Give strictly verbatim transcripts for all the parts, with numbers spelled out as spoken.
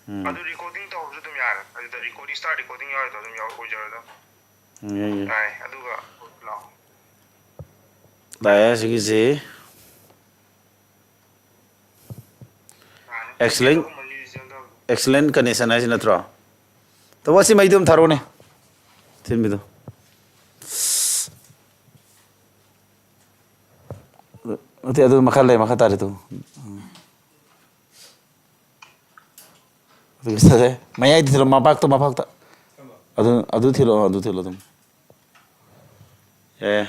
ꯎꯝ꯫ ꯑꯗꯨ recording ꯇꯧꯔꯁꯨ ꯑꯗꯨꯝ ꯌꯥꯔꯦ꯫ ꯑꯗꯨꯗ recording, start recording ꯌꯥꯎꯔꯤꯗꯣ ꯑꯗꯨꯝ ꯌꯥꯎ-, ꯑꯣꯏꯖꯔꯣ ꯑꯗꯨꯝ꯫ ꯎꯝ, ꯌꯥꯏ, ꯌꯥꯏ꯫ ꯌꯥꯏ, ꯑꯗꯨꯒ ꯂꯥꯛꯑꯣ꯫ ꯂꯥꯛꯑꯦ ꯁꯤꯒꯤꯁꯤ꯫ ꯌꯥꯔꯦ꯫ Excellent, ꯑꯗꯨꯒꯨꯝꯕ ꯂꯤꯔꯤꯁꯦ ꯑꯝꯇ excellent connection ꯍꯥꯏꯁꯤ ꯅꯠꯇ꯭ꯔꯣ? ꯇꯧꯕ ꯑꯁꯤ ꯃꯩꯗꯨ ꯑꯗꯨꯝ ꯊꯥꯔꯛꯑꯣꯅꯦ꯫ ꯊꯤꯟꯕꯤꯗꯣ꯫ ꯅꯠꯇꯦ, ꯑꯗꯨ ꯃꯈꯥ ꯂꯩ, ꯃꯈꯥ ꯇꯥꯔꯦ ꯇꯨ꯫ ꯑꯗꯨ ꯂꯤꯁꯜꯂꯦ꯫ ꯃꯌꯥꯏꯗ ꯊꯤꯜꯂꯣ, ꯃꯄꯥꯛꯇ, ꯃꯄꯥꯛꯇ꯫ ꯑꯗꯨ, ꯑꯗꯨ ꯊꯤꯜꯂꯣ, ꯑꯗꯨ ꯊꯤꯜꯂꯣ ꯑꯗꯨꯝ꯫ ꯑꯦ꯫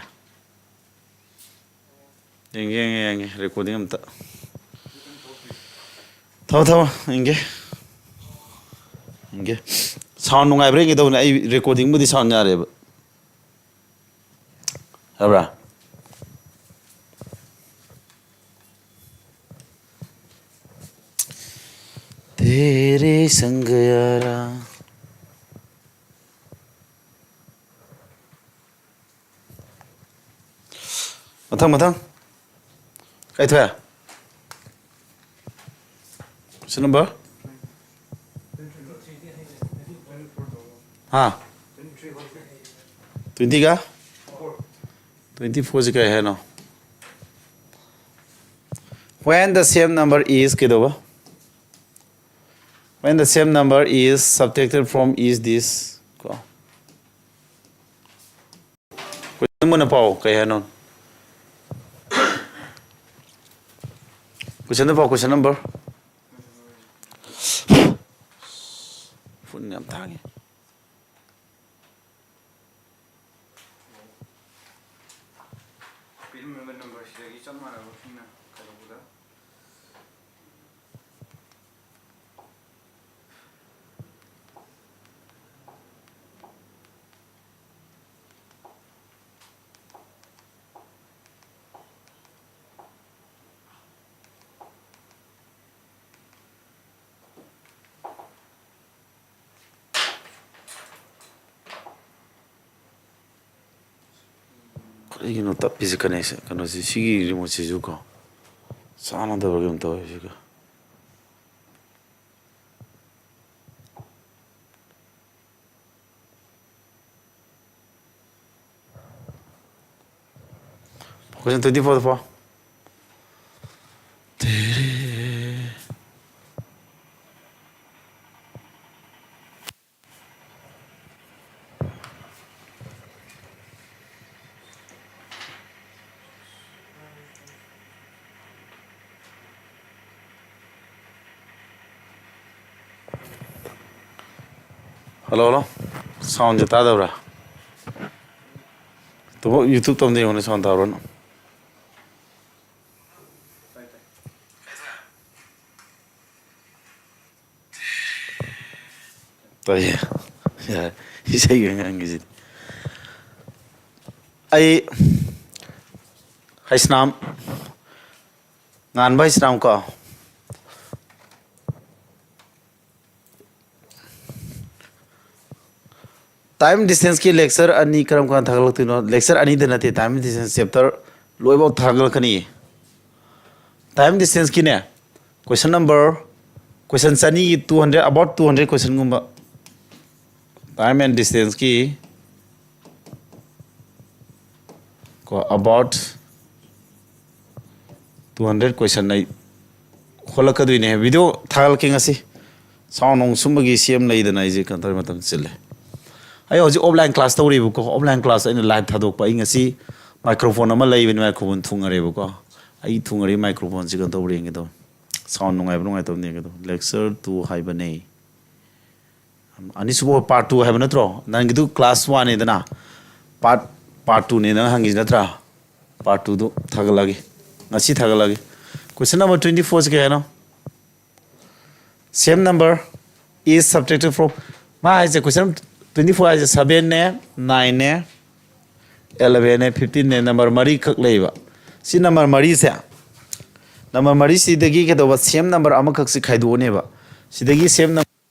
ꯌꯦꯡꯒꯦ, ꯌꯦꯡꯒꯦ, ꯌꯦꯡꯒꯦ꯫ Recording ꯑꯝꯇ꯫ ꯊꯝꯃꯣ, ꯊꯝꯃꯣ꯫ ꯌꯦꯡꯒꯦ꯫ ꯌꯦꯡꯒꯦ꯫ Sound ꯅꯨꯡꯉꯥꯏꯕ꯭ꯔꯥ ꯌꯦꯡꯒꯦ ꯇꯧꯕꯅꯦ꯫ ꯑꯩ recordingꯕꯨꯗꯤ sound ꯌꯥꯔꯦꯕ꯫ ꯌꯥꯕ꯭ꯔꯥ? ꯇꯦꯔꯦ ꯁꯪꯒ ꯌꯥꯔꯥ꯫ ꯃꯊꯪ, ꯃꯊꯪ꯫ ꯀꯩ ꯊꯣꯛꯑꯦ? Question number? ꯍꯥ? Twentyꯒ? Twenty fourꯁꯤ ꯀꯩ ꯍꯥꯏꯅꯣ? When the same number is ꯀꯩꯗꯧꯕ? When the same number is subtracted from each digit ꯀꯣ꯫ Question ꯃꯨꯟꯅ ꯄꯥꯎ, ꯀꯩ ꯍꯥꯏꯅꯣ? Questionꯗ ꯄꯥꯎ, question number꯫ Phone ꯌꯥꯝ ꯊꯥꯡꯉꯦ꯫ ꯄꯤꯔꯝꯃꯤꯕ numberꯁꯤꯗꯒꯤ ꯆꯞ ꯃꯥꯟꯅꯕꯁꯤꯡꯅ ꯀꯩꯗꯧꯕꯗ? ꯀꯔꯤꯒꯤꯅꯣ ꯇꯞꯄꯤꯁꯦ? ꯀꯅꯦꯛꯁꯟ, ꯀꯩꯅꯣꯁꯤ, ꯁꯤꯒꯤ remoteꯁꯤꯁꯨ ꯀꯣ, ꯆꯥꯟꯅꯗꯕ꯭ꯔꯥ ꯀꯩꯅꯣꯝ ꯇꯧꯋꯦ ꯁꯤꯒ꯫ Question twenty four four. Hello, hello. ꯁꯥꯎꯟꯁꯦ ꯇꯥꯗꯕ꯭ꯔꯥ? ꯇꯨꯕꯣ, YouTube ꯇꯝꯗ ꯌꯦꯡꯉꯨꯅꯦ, ꯁꯥꯎꯟ ꯇꯥꯕ꯭ꯔꯣꯅ? ꯇꯥꯏꯌꯦ꯫ ꯌꯥꯔꯦ꯫ ꯏꯁꯩꯒ ꯉꯪꯉꯤꯁꯤꯗꯤ꯫ ꯑꯩ ꯍꯩꯁꯅꯥꯝ, ꯉꯥꯟꯕ ꯍꯩꯁꯅꯥꯝ ꯀꯣ꯫ Time distanceꯀꯤ lecture ꯑꯅꯤ ꯀꯔꯝ ꯀꯥꯟꯗ ꯊꯥꯒꯠꯂꯛꯇꯣꯏꯅꯣ? Lecture ꯑꯅꯤꯗ ꯅꯠꯇꯦ, time distance chapter ꯂꯣꯏꯐꯥꯎ ꯊꯥꯒꯠꯂꯛꯀꯅꯤ꯫ Time distanceꯀꯤꯅꯦ, question number, question ꯆꯅꯤꯒꯤ two hundred, about two hundred questionꯒꯨꯝꯕ꯫ Time and distanceꯀꯤ ꯀꯣ, about two hundred question ꯑꯩ ꯍꯣꯜꯂꯛꯀꯗꯣꯏꯅꯦ꯫ Video ꯊꯥꯒꯠꯂꯛꯀꯦ ꯉꯁꯤ꯫ Sound ꯅꯨꯡ ꯁꯨꯝꯕꯒꯤ ꯁꯦꯝ ꯂꯩꯗꯅ ꯑꯩꯁꯦ ꯀꯩꯅꯣ ꯇꯧꯔꯤ, ꯃꯇꯝ ꯆꯤꯜꯂꯦ꯫ ꯑꯩ ꯍꯧꯖꯤꯛ offline class ꯇꯧꯔꯤꯕꯀꯣ, offline class ꯑꯩꯅ live ꯊꯥꯗꯣꯛꯄ꯫ ꯑꯩ ꯉꯁꯤ microphone ꯑꯃ ꯂꯩꯕꯅꯤ, microphone ꯊꯨꯡꯉꯔꯦꯕꯀꯣ꯫ ꯑꯩ ꯊꯨꯡꯉꯔꯤ microphoneꯁꯤ ꯀꯩꯅꯣ ꯇꯧꯕ꯭ꯔꯥ ꯌꯦꯡꯒꯦ ꯇꯧꯕ꯫ Sound ꯅꯨꯡꯉꯥꯏꯕ꯭ꯔꯥ ꯅꯨꯡꯉꯥꯏꯇꯕꯅ ꯌꯦꯡꯒꯦ ꯇꯧꯕ꯫ Lecture two ꯍꯥꯏꯕꯅꯦ꯫ ꯑꯅꯤꯁꯨꯕ part two ꯍꯥꯏꯕ ꯅꯠꯇ꯭ꯔꯣ? ꯅꯪꯒꯤꯗꯨ class oneꯅꯤꯗꯅ, part, part twoꯅꯦ ꯅꯪ ꯍꯪꯉꯤꯁꯤ ꯅꯠꯇ꯭ꯔꯥ? Part twoꯗꯨ ꯊꯥꯒꯠꯂꯒꯦ, ꯉꯁꯤ ꯊꯥꯒꯠꯂꯒꯦ꯫ Question number twenty fourꯁꯤ ꯀꯩ ꯍꯥꯏꯅꯣ? Same number is subtracted from, ꯃꯥ ꯍꯥꯏꯁꯦ, question twenty four ꯍꯥꯏꯁꯦ sevenꯅꯦ, nineꯅꯦ, elevenꯅꯦ, fifteenꯅꯦ, number ꯃꯔꯤꯈꯛ ꯂꯩꯕ꯫ ꯁꯤ number ꯃꯔꯤꯁꯦ, number ꯃꯔꯤꯁꯤꯗꯒꯤ ꯀꯩꯗꯧꯕ, same number ꯑꯃꯈꯛꯁꯤ ꯈꯥꯏꯗꯣꯛꯑꯅꯦꯕ꯫ ꯁꯤꯗꯒꯤ same number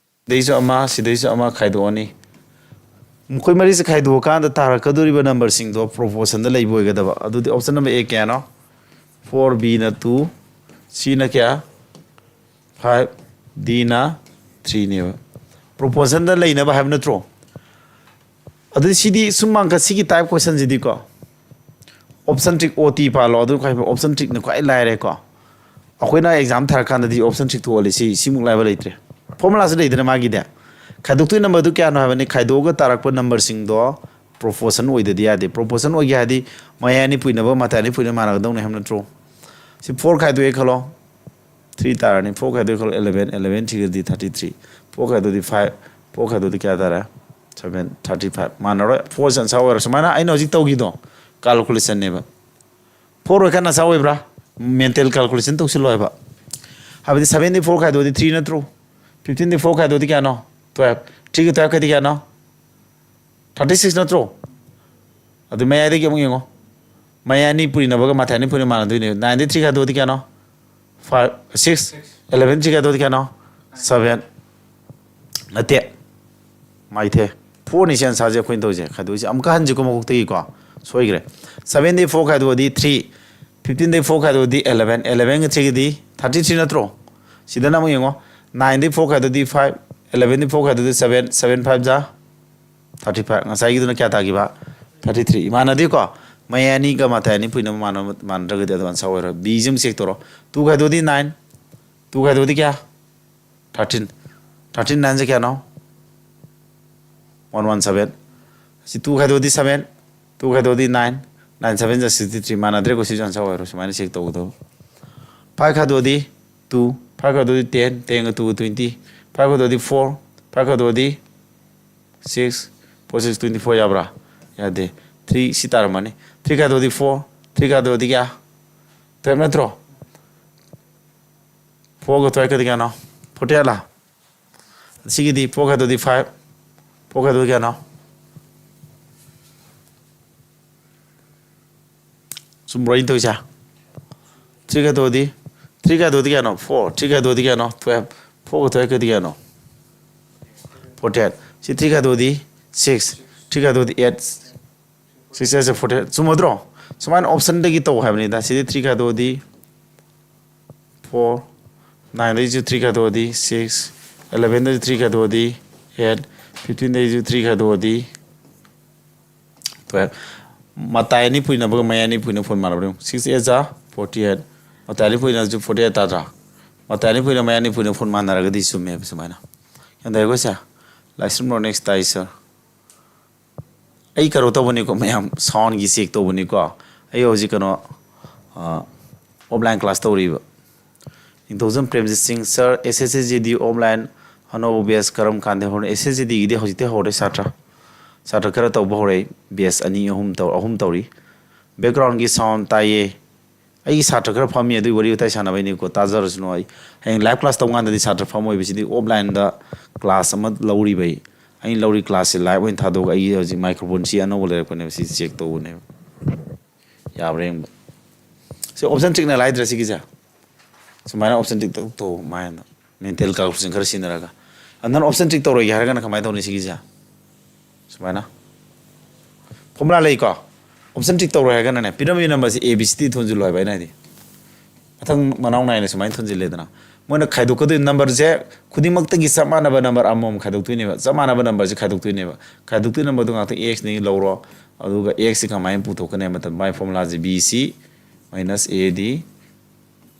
ꯁꯤꯗꯩꯁꯨ ꯑꯃ, ꯁꯤꯗꯩꯁꯨ ꯑꯃ ꯈꯥꯏꯗꯣꯛꯑꯅꯤ꯫ ꯃꯈꯣꯏ ꯃꯔꯤꯁꯦ ꯈꯥꯏꯗꯣꯛꯑꯀꯥꯟꯗ ꯇꯥꯔꯛꯀꯗꯧꯔꯤꯕ numberꯁꯤꯡꯗꯣ proportionꯗ ꯂꯩꯕ ꯑꯣꯏꯒꯗꯕ꯫ ꯑꯗꯨꯗꯤ option number A ꯀꯌꯥꯅꯣ? Four, Bꯅ two, Cꯅ ꯀꯌꯥ? Five, Dꯅ threeꯅꯦꯕ꯫ Proportionꯗ ꯂꯩꯅꯕ ꯍꯥꯏꯕ ꯅꯠꯇ꯭ꯔꯣ? ꯑꯗꯨꯗꯤ ꯁꯤꯗꯤ ꯁꯨꯝ ꯃꯥꯡꯀ-, ꯁꯤꯒꯤ type questionꯁꯤꯗꯤꯀꯣ, Option trick, O T ꯄꯥꯜꯂꯣ, ꯑꯗꯨ ꯈ꯭ꯋꯥꯏ option trickꯅ ꯈ꯭ꯋꯥꯏ ꯂꯥꯏꯔꯦꯀꯣ꯫ ꯑꯩꯈꯣꯏꯅ exam ꯊꯥꯔꯀꯥꯟꯗꯗꯤ option trick ꯊꯣꯛꯍꯜꯂꯤ, ꯁꯤ ꯁꯤꯃꯨꯛ ꯂꯥꯏꯕ ꯂꯩꯇ꯭ꯔꯦ꯫ Formulaꯁꯨ ꯂꯩꯗꯅ ꯃꯥꯒꯤꯗꯤ꯫ ꯈꯥꯏꯗꯣꯛꯇꯣꯏ numberꯗꯨ ꯀꯌꯥꯅꯣ ꯍꯥꯏꯕꯅꯤ, ꯈꯥꯏꯗꯣꯛꯑꯒ ꯇꯥꯔꯛꯄ numberꯁꯤꯡꯗꯣ proportion ꯑꯣꯏꯗꯗꯤ ꯌꯥꯗꯦ꯫ Proportion ꯑꯣꯏꯒꯦ ꯍꯥꯏꯗꯤ ꯃꯌꯥꯏ ꯑꯅꯤ ꯄꯨꯏꯅꯕ ꯃꯇꯥꯏ ꯑꯅꯤ ꯄꯨꯏꯅꯕ ꯃꯥꯟꯅꯒꯗꯧꯅꯦ ꯍꯥꯏꯕ ꯅꯠꯇ꯭ꯔꯣ? ꯁꯤ four ꯈꯥꯏꯗꯣꯛꯑꯦ ꯈꯜꯂꯣ, three ꯇꯥꯔꯅꯤ꯫ Four ꯈꯥꯏꯗꯣꯛꯑꯦ ꯈꯜꯂꯣ, eleven, eleven ꯊ꯭ꯔꯤꯒꯗꯤ thirty three, four ꯈꯥꯏꯗꯣꯛꯑꯗꯤ five, four ꯈꯥꯏꯗꯣꯛꯑꯗꯤ ꯀꯌꯥ ꯇꯥꯔꯦ? Seven, thirty five꯫ ꯃꯥꯟꯅꯔꯣꯏ, fourꯁꯦ answer ꯑꯣꯏꯔꯣ꯫ ꯁꯨꯃꯥꯏꯅ ꯑꯩꯅ ꯍꯧꯖꯤꯛ ꯇꯧꯈꯤꯗꯣ calculationꯅꯦꯕ꯫ Four ꯑꯣꯏꯔꯀꯥꯟꯗ answer ꯑꯣꯏꯕ꯭ꯔꯥ? Mental calculation ꯇꯧꯁꯤꯜꯂꯣ ꯍꯥꯏꯕ꯫ ꯍꯥꯏꯕꯗꯤ sevenꯗꯤ four ꯈꯥꯏꯗꯣꯛꯑꯗꯤ three ꯅꯠꯇ꯭ꯔꯣ? Fifteenꯗꯤ four ꯈꯥꯏꯗꯣꯛꯑꯗꯤ ꯀꯌꯥꯅꯣ? Twelve꯫ Threeꯒ twelveꯀꯗꯤ ꯀꯌꯥꯅꯣ? Thirty six ꯅꯠꯇ꯭ꯔꯣ? ꯑꯗꯨ ꯃꯌꯥꯏꯗꯒꯤ ꯑꯃꯨꯛ ꯌꯦꯡꯉꯣ꯫ ꯃꯌꯥꯏ ꯑꯅꯤ ꯄꯨꯔꯤꯅꯕꯒ ꯃꯇꯥꯏ ꯑꯅꯤ ꯄꯨꯔꯤꯅ ꯃꯥꯟꯅꯗꯣꯏꯅꯦ꯫ Nineꯗꯤ three ꯈꯥꯏꯗꯣꯛꯑꯗꯤ ꯀꯌꯥꯅꯣ? Five, six꯫ Eleven three ꯈꯥꯏꯗꯣꯛꯑꯗꯤ ꯀꯌꯥꯅꯣ? Seven꯫ ꯅꯠꯇꯦ꯫ ꯃꯥꯏꯊꯦ꯫ Fourꯅꯤ ꯁꯤ answerꯁꯦ ꯑꯩꯈꯣꯏꯅ ꯇꯧꯔꯤꯁꯦ꯫ ꯈꯥꯏꯗꯣꯛꯏꯁꯦ꯫ ꯑꯃꯨꯛꯀ ꯍꯟꯁꯤꯀꯣ ꯃꯀꯣꯛꯇꯒꯤꯀꯣ꯫ ꯁꯣꯏꯈ꯭ꯔꯦ꯫ Sevenꯗꯤ four ꯈꯥꯏꯗꯣꯛꯑꯗꯤ three꯫ Fifteenꯗꯤ four ꯈꯥꯏꯗꯣꯛꯑꯗꯤ eleven꯫ Elevenꯒ threeꯒꯗꯤ thirty three ꯅꯠꯇ꯭ꯔꯣ? ꯁꯤꯗꯅ ꯑꯃꯨꯛ ꯌꯦꯡꯉꯣ꯫ Nineꯗꯤ four ꯈꯥꯏꯗꯣꯛꯑꯗꯤ five꯫ Elevenꯗꯤ four ꯈꯥꯏꯗꯣꯛꯑꯗꯤ seven꯫ Seven five ꯖꯥ thirty five꯫ ꯉꯁꯥꯏꯒꯤꯗꯨꯅ ꯀꯌꯥ ꯇꯥꯈꯤꯕ? Thirty three꯫ ꯏꯃꯥꯟꯅꯗꯦꯀꯣ? ꯃꯌꯥꯏ ꯑꯅꯤꯒ ꯃꯇꯥꯏ ꯑꯅꯤ ꯄꯨꯏꯅ ꯃꯥꯟꯅ-, ꯃꯥꯟꯅꯗ꯭ꯔꯒꯗꯤ ꯑꯗꯨ answer ꯑꯣꯏꯔꯣꯏ꯫ Bꯁꯤ ꯑꯃꯨꯛ check ꯇꯧꯔꯣ꯫ Two ꯈꯥꯏꯗꯣꯛꯑꯗꯤ nine꯫ Two ꯈꯥꯏꯗꯣꯛꯑꯗꯤ ꯀꯌꯥ? Thirteen꯫ Thirteen nineꯁꯦ ꯀꯌꯥꯅꯣ? One one seven꯫ ꯁꯤ two ꯈꯥꯏꯗꯣꯛꯑꯗꯤ seven꯫ Two ꯈꯥꯏꯗꯣꯛꯑꯗꯤ nine꯫ Nine seven ꯖꯥ sixty three꯫ ꯃꯥꯟꯅꯗ꯭ꯔꯦꯀꯣ, ꯁꯤꯁꯨ answer ꯑꯣꯏꯔꯣꯏ꯫ ꯁꯨꯃꯥꯏꯅ check ꯇꯧꯒꯗꯧꯕ꯫ Five ꯈꯥꯏꯗꯣꯛꯑꯗꯤ two꯫ Five ꯈꯥꯏꯗꯣꯛꯑꯗꯤ ten꯫ Tenꯒ twoꯒ twenty꯫ Five ꯈꯥꯏꯗꯣꯛꯑꯗꯤ four꯫ Five ꯈꯥꯏꯗꯣꯛꯑꯗꯤ six꯫ Four six twenty four ꯌꯥꯕ꯭ꯔꯥ? ꯌꯥꯗꯦ꯫ Three ꯁꯤ ꯇꯥꯔꯝꯃꯅꯤ꯫ Three ꯈꯥꯏꯗꯣꯛꯑꯗꯤ four꯫ Three ꯈꯥꯏꯗꯣꯛꯑꯗꯤ ꯀꯌꯥ? Twelve ꯅꯠꯇ꯭ꯔꯣ? Fourꯒ twelveꯀꯗꯤ ꯀꯌꯥꯅꯣ? Forty eightꯂ? ꯁꯤꯒꯤꯗꯤ four ꯈꯥꯏꯗꯣꯛꯑꯗꯤ five꯫ Four ꯈꯥꯏꯗꯣꯛꯑꯗꯤ ꯀꯌꯥꯅꯣ? ꯆꯨꯝꯕ꯭ꯔꯣ ꯑꯩꯅ ꯇꯧꯔꯤꯁꯦ? Three ꯈꯥꯏꯗꯣꯛꯑꯗꯤ, three ꯈꯥꯏꯗꯣꯛꯑꯗꯤ ꯀꯌꯥꯅꯣ? Four꯫ Three ꯈꯥꯏꯗꯣꯛꯑꯗꯤ ꯀꯌꯥꯅꯣ? Twelve꯫ Fourꯒ twelveꯀꯗꯤ ꯀꯌꯥꯅꯣ? Forty eight꯫ ꯁꯤ three ꯈꯥꯏꯗꯣꯛꯑꯗꯤ six꯫ Three ꯈꯥꯏꯗꯣꯛꯑꯗꯤ eight꯫ Six eight forty eight꯫ ꯆꯨꯝꯃꯗ꯭ꯔꯣ? ꯁꯨꯃꯥꯏꯅ optionꯗꯒꯤ ꯇꯧ ꯍꯥꯏꯕꯅꯤꯗ꯫ ꯁꯤꯗꯤ three ꯈꯥꯏꯗꯣꯛꯑꯗꯤ four, nineꯗꯒꯤꯁꯨ three ꯈꯥꯏꯗꯣꯛꯑꯗꯤ six, elevenꯗꯒꯤꯁꯨ three ꯈꯥꯏꯗꯣꯛꯑꯗꯤ eight, fifteenꯗꯒꯤꯁꯨ three ꯈꯥꯏꯗꯣꯛꯑꯗꯤ twelve꯫ ꯃꯇꯥꯏ ꯑꯅꯤ ꯄꯨꯏꯅꯕꯒ ꯃꯌꯥꯏ ꯑꯅꯤ ꯄꯨꯏꯅ ꯐꯣꯟ ꯃꯥꯟꯅꯕ꯭ꯔꯥ ꯌꯦꯡꯉꯨ꯫ Six eight ꯖꯥ forty eight꯫ ꯃꯇꯥꯏ ꯑꯅꯤ ꯄꯨꯏꯅꯁꯨ forty eight ꯇꯥꯗ꯭ꯔꯥ? ꯃꯇꯥꯏ ꯑꯅꯤ ꯄꯨꯏꯅ ꯃꯌꯥꯏ ꯑꯅꯤ ꯄꯨꯏꯅ ꯐꯣꯟ ꯃꯥꯟꯅꯔꯒꯗꯤ ꯆꯨꯝꯃꯦꯕ ꯁꯨꯃꯥꯏꯅ꯫ ꯒ꯭ꯌꯥꯟ ꯇꯥꯏꯀꯣ ꯁꯦ? ꯂꯥꯏꯁ꯭ꯔꯝ ꯔꯣꯅꯦꯛꯁ ꯇꯥꯏ, ꯁꯥꯔ꯫ ꯑꯩ ꯀꯩꯅꯣ ꯇꯧꯕꯅꯤꯀꯣ, ꯃꯌꯥꯝ sound ꯒꯤ check ꯇꯧꯕꯅꯤꯀꯣ꯫ ꯑꯩ ꯍꯧꯖꯤꯛ ꯀꯩꯅꯣ, ꯑ, offline class ꯇꯧꯔꯤꯕ꯫ ꯅꯤꯡꯊꯧꯖꯝ ꯄ꯭ꯔꯦꯝꯖꯤꯠ ꯁꯤꯡ, ꯁꯥꯔ, S S C G D offline ꯑꯅꯧꯕ batch ꯀꯔꯝ ꯀꯥꯟꯗ ꯍꯧꯔꯅꯤ? S S C G D ꯒꯤꯗꯤ ꯍꯧꯖꯤꯛꯇꯩ ꯍꯧꯔꯦ ꯁꯥꯇ꯭ꯔ꯫ ꯁꯥꯇ꯭ꯔ ꯈꯔ ꯇꯧꯕ ꯍꯧꯔꯦ, batch ꯑꯅꯤ ꯑꯍꯨꯝ ꯇꯧ-, ꯑꯍꯨꯝ ꯇꯧꯔꯤ꯫ Background ꯒꯤ sound ꯇꯥꯏꯌꯦ꯫ ꯑꯩꯒꯤ ꯁꯥꯇ꯭ꯔ ꯈꯔ ꯐꯝꯃꯤ, ꯑꯗꯨꯒꯤ ꯋꯥꯔꯤ ꯋꯥꯇꯥꯏ ꯁꯥꯟꯅꯕꯩꯅꯤꯀꯣ, ꯇꯥꯖꯔꯁꯅꯨ꯫ ꯑꯩ ꯍꯌꯦꯡ live class ꯇꯧꯀꯥꯟꯗꯗꯤ ꯁꯥꯇ꯭ꯔ ꯐꯝꯃꯣꯏꯕ, ꯁꯤꯗꯤ offline ꯗ class ꯑꯃ ꯂꯧꯔꯤꯕ ꯑꯩ꯫ ꯑꯩꯅ ꯂꯧꯔꯤ class ꯁꯦ live ꯑꯣꯏꯅ ꯊꯥꯗꯣꯛꯑꯒ ꯑꯩꯒꯤ ꯍꯧꯖꯤꯛ microphone ꯁꯤ ꯑꯅꯧꯕ ꯂꯩꯔꯛꯄꯅꯦꯕ, ꯁꯤ check ꯇꯧꯕꯅꯦꯕ꯫ ꯌꯥꯕ꯭ꯔꯥ ꯌꯦꯡꯕ꯫ ꯁꯤ option trick ꯅ ꯂꯥꯏꯗ꯭ꯔꯥ ꯁꯤꯒꯤꯁꯦ? ꯁꯨꯃꯥꯏꯅ option trick ꯇꯧ, ꯇꯧ, ꯃꯥꯏꯅ mental calculation ꯈꯔ ꯁꯤꯖꯤꯟꯅꯔꯒ꯫ ꯑꯗꯨ ꯅꯪ option trick ꯇꯧꯔꯣꯏꯒꯦ ꯍꯥꯏꯔꯒꯅ ꯀꯃꯥꯏꯅ ꯇꯧꯅꯤ ꯁꯤꯒꯤꯁꯦ? ꯁꯨꯃꯥꯏꯅ꯫ Formula ꯂꯩꯀꯣ? Option trick ꯇꯧꯔꯣꯏ ꯍꯥꯏꯔꯒꯅꯅꯦ, ꯄꯤꯔꯝꯃꯤꯕ number say A B C D ꯊꯣꯟꯖꯤꯜꯂꯣ ꯍꯥꯏꯕ ꯑꯩꯅ ꯍꯥꯏꯗꯤ꯫ ꯃꯊꯪ ꯃꯅꯥꯎ ꯅꯥꯏꯅ ꯁꯨꯃꯥꯏꯅ ꯊꯣꯟꯖꯤꯜꯂꯦꯗꯅ꯫ ꯃꯣꯏꯅ ꯈꯥꯏꯗꯣꯛꯀꯗꯣꯏ number ꯁꯦ ꯈꯨꯗꯤꯡꯃꯛꯇꯒꯤ ꯆꯞ ꯃꯥꯟꯅꯕ number ꯑꯃꯃꯝ ꯈꯥꯏꯗꯣꯛꯇꯣꯏꯅꯦꯕ꯫ ꯆꯞ ꯃꯥꯟꯅꯕ number ꯁꯦ ꯈꯥꯏꯗꯣꯛꯇꯣꯏꯅꯦꯕ꯫ ꯈꯥꯏꯗꯣꯛꯇꯣꯏ number ꯗꯣ ꯉꯥꯛꯇ X ꯗꯒꯤ ꯂꯧꯔꯣ꯫ ꯑꯗꯨꯒ X ꯁꯦ ꯀꯃꯥꯏꯅ ꯄꯨꯊꯣꯛꯀꯅꯤ ꯍꯥꯏꯕ ꯃꯇꯝꯗ, ꯃꯥꯏ formula say B C minus A D,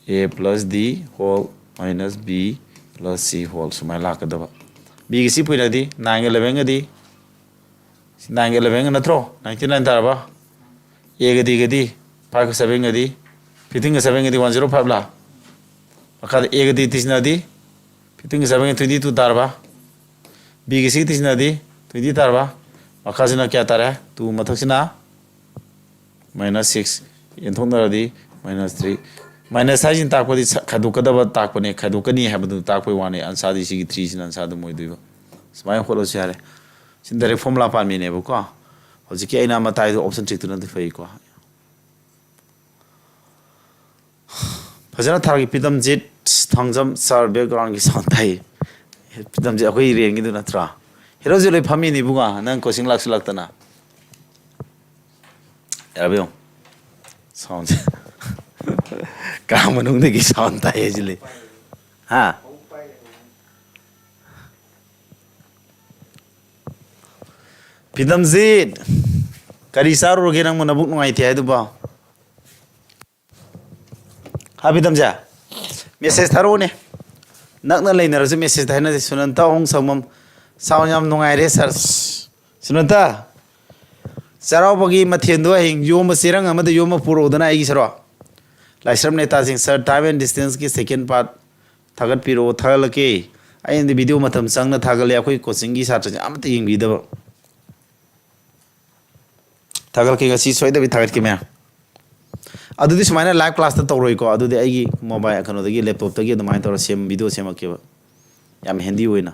A plus D whole minus B plus C whole ꯁꯨꯃꯥꯏꯅ ꯂꯥꯛꯀꯗꯕ꯫ B ꯒꯤ ꯁꯤ ꯄꯨꯏꯅꯗꯤ nine ꯒ eleven ꯒꯗꯤ, ꯁꯤ nine ꯒ eleven ꯒ ꯅꯠꯇ꯭ꯔꯣ? Ninety nine ꯇꯥꯔꯕ? A ꯒ D ꯒꯗꯤ, five ꯒ seven ꯒꯗꯤ, fifteen ꯒ seven ꯒꯗꯤ one zero five ꯂꯥ? ꯃꯈꯥꯗ A ꯒ D ꯇꯤꯁꯤꯟꯅꯗꯤ, fifteen ꯒ seven ꯒ twenty two ꯇꯥꯔꯕ? B ꯒ C ꯇꯤꯁꯤꯟꯅꯗꯤ twenty ꯇꯥꯔꯕ? ꯃꯈꯥꯁꯤꯅ ꯀꯌꯥ ꯇꯥꯔꯦ? Two, ꯃꯊꯛꯁꯤꯅ minus six, ꯌꯦꯟꯊꯣꯛꯅꯔꯗꯤ minus three꯫ Minus ꯍꯥꯏꯁꯤꯅ ꯇꯥꯛꯄꯗꯤ ꯁ-, ꯈꯥꯏꯗꯣꯛꯀꯗꯕ ꯇꯥꯛꯄꯅꯦ, ꯈꯥꯏꯗꯣꯛꯀꯅꯤ ꯍꯥꯏꯕꯗꯨ ꯇꯥꯛꯄꯩ ꯋꯥꯅꯤ꯫ Answer ꯗꯤ ꯁꯤꯒꯤ three ꯁꯤꯅ answer ꯑꯗꯨꯝ ꯑꯣꯏꯗꯣꯏꯕ꯫ ꯁꯨꯃꯥꯏꯅ ꯍꯣꯠꯂꯁꯨ ꯌꯥꯔꯦ꯫ ꯁꯤ direct formula ꯄꯥꯟꯕꯤꯅꯦꯕꯀꯣ꯫ ꯍꯧꯖꯤꯛꯀꯤ ꯑꯩꯅ ꯑꯃ ꯇꯥꯏꯗꯣ option trick ꯇꯨꯅꯗꯤ ꯐꯩꯀꯣ꯫ ꯐꯖꯅ ꯊꯥꯔꯒꯦ꯫ ꯄꯤꯇꯝꯖꯤꯠ ꯊꯥꯡꯖꯝ, ꯁꯥꯔ, background ꯒꯤ sound ꯇꯥꯏ꯫ ꯄꯤꯇꯝꯖꯤꯠ ꯑꯩꯈꯣꯏ ꯔꯦꯟꯒꯤꯗꯨ ꯅꯠꯇ꯭ꯔꯥ? ꯍꯦꯔꯣꯖꯤꯠ ꯂꯣꯏ ꯐꯝꯃꯤꯅꯤ ꯏꯕꯨꯡꯉꯣ, ꯅꯪ coaching ꯂꯥꯛꯁꯨ ꯂꯥꯛꯇꯅ꯫ ꯌꯥꯔꯕ ꯌꯦꯡꯉꯣ꯫ Sound ꯁꯦ꯫ ꯀꯥ ꯃꯅꯨꯡꯗꯒꯤ sound ꯇꯥꯏ ꯍꯥꯏꯁꯤꯜꯂꯤ꯫ ꯍꯥ? ꯄꯤꯇꯝꯖꯤꯠ! ꯀꯔꯤ ꯆꯥꯔꯨꯔꯒꯦ ꯅꯪꯕꯨ ꯅꯕꯨꯛ ꯅꯨꯡꯉꯥꯏꯇꯦ ꯍꯥꯏꯗꯨꯕꯣ? ꯍꯥ ꯄꯤꯇꯝꯁꯦ, ꯃꯦꯁꯦꯖ ꯊꯥꯔꯛꯎꯅꯦ꯫ ꯅꯛꯅ ꯂꯩꯅꯔꯁꯨ ꯃꯦꯁꯦꯖ ꯊꯥꯅꯁꯦ꯫ ꯁꯨꯅꯟꯇ ꯑꯍꯣꯡ ꯁꯪꯕꯝ, ꯁꯥꯎꯟ ꯌꯥꯝ ꯅꯨꯡꯉꯥꯏꯔꯦ ꯁꯥꯔ꯫ ꯁꯨꯅꯟꯇ, ꯆꯩꯔꯥꯎꯕꯒꯤ ꯃꯊꯦꯜꯗꯣ ꯍꯌꯦꯡ ꯌꯣꯝꯕ, ꯆꯦꯔꯪ ꯑꯃꯗ ꯌꯣꯝꯕ ꯄꯨꯔꯛꯎꯗꯅ ꯑꯩꯒꯤ ꯁꯔꯣ꯫ ꯂꯥꯏꯁ꯭ꯔꯝ ꯅꯦꯇꯥꯖꯤꯡ, ꯁꯥꯔ, ꯇꯥꯏꯝ ꯑꯦꯟ ꯗꯤꯁꯇꯦꯟꯁꯀꯤ ꯁꯦꯀꯦꯟ ꯄꯥꯔꯠ ꯊꯥꯒꯠꯄꯤꯔꯛꯑꯣ꯫ ꯊꯥꯒꯠꯂꯛꯀꯦ꯫ ꯑꯩꯅꯗꯤ ꯚꯤꯗꯤꯑꯣ ꯃꯇꯝ ꯆꯪꯅ ꯊꯥꯒꯠꯂꯦ, ꯑꯩꯈꯣꯏ ꯀꯣꯆꯤꯡꯒꯤ ꯁꯥꯇ꯭ꯔꯁꯤꯡ ꯑꯃꯠꯇ ꯌꯦꯡꯕꯤꯗꯕ꯫ ꯊꯥꯒꯠꯂꯛꯀꯦ, ꯉꯁꯤ ꯁꯣꯏꯗꯕꯤ ꯊꯥꯒꯠꯀꯦ ꯃꯌꯥꯝ꯫ ꯑꯗꯨꯗꯤ ꯁꯨꯃꯥꯏꯅ ꯂꯥꯏꯚ ꯀ꯭ꯂꯥꯁꯇ ꯇꯧꯔꯣꯏꯀꯣ, ꯑꯗꯨꯗꯤ ꯑꯩꯒꯤ ꯃꯣꯕꯥꯏꯜ ꯀꯩꯅꯣꯗꯒꯤ, ꯂꯦꯞꯇꯣꯞꯇꯒꯤ ꯑꯗꯨꯃꯥꯏꯅ ꯇꯧꯔ ꯁꯦꯝ, ꯚꯤꯗꯤꯑꯣ ꯁꯦꯝꯃꯛꯀꯦꯕ꯫ ꯌꯥꯝ ꯍꯦꯟꯗꯤ ꯑꯣꯏꯅ꯫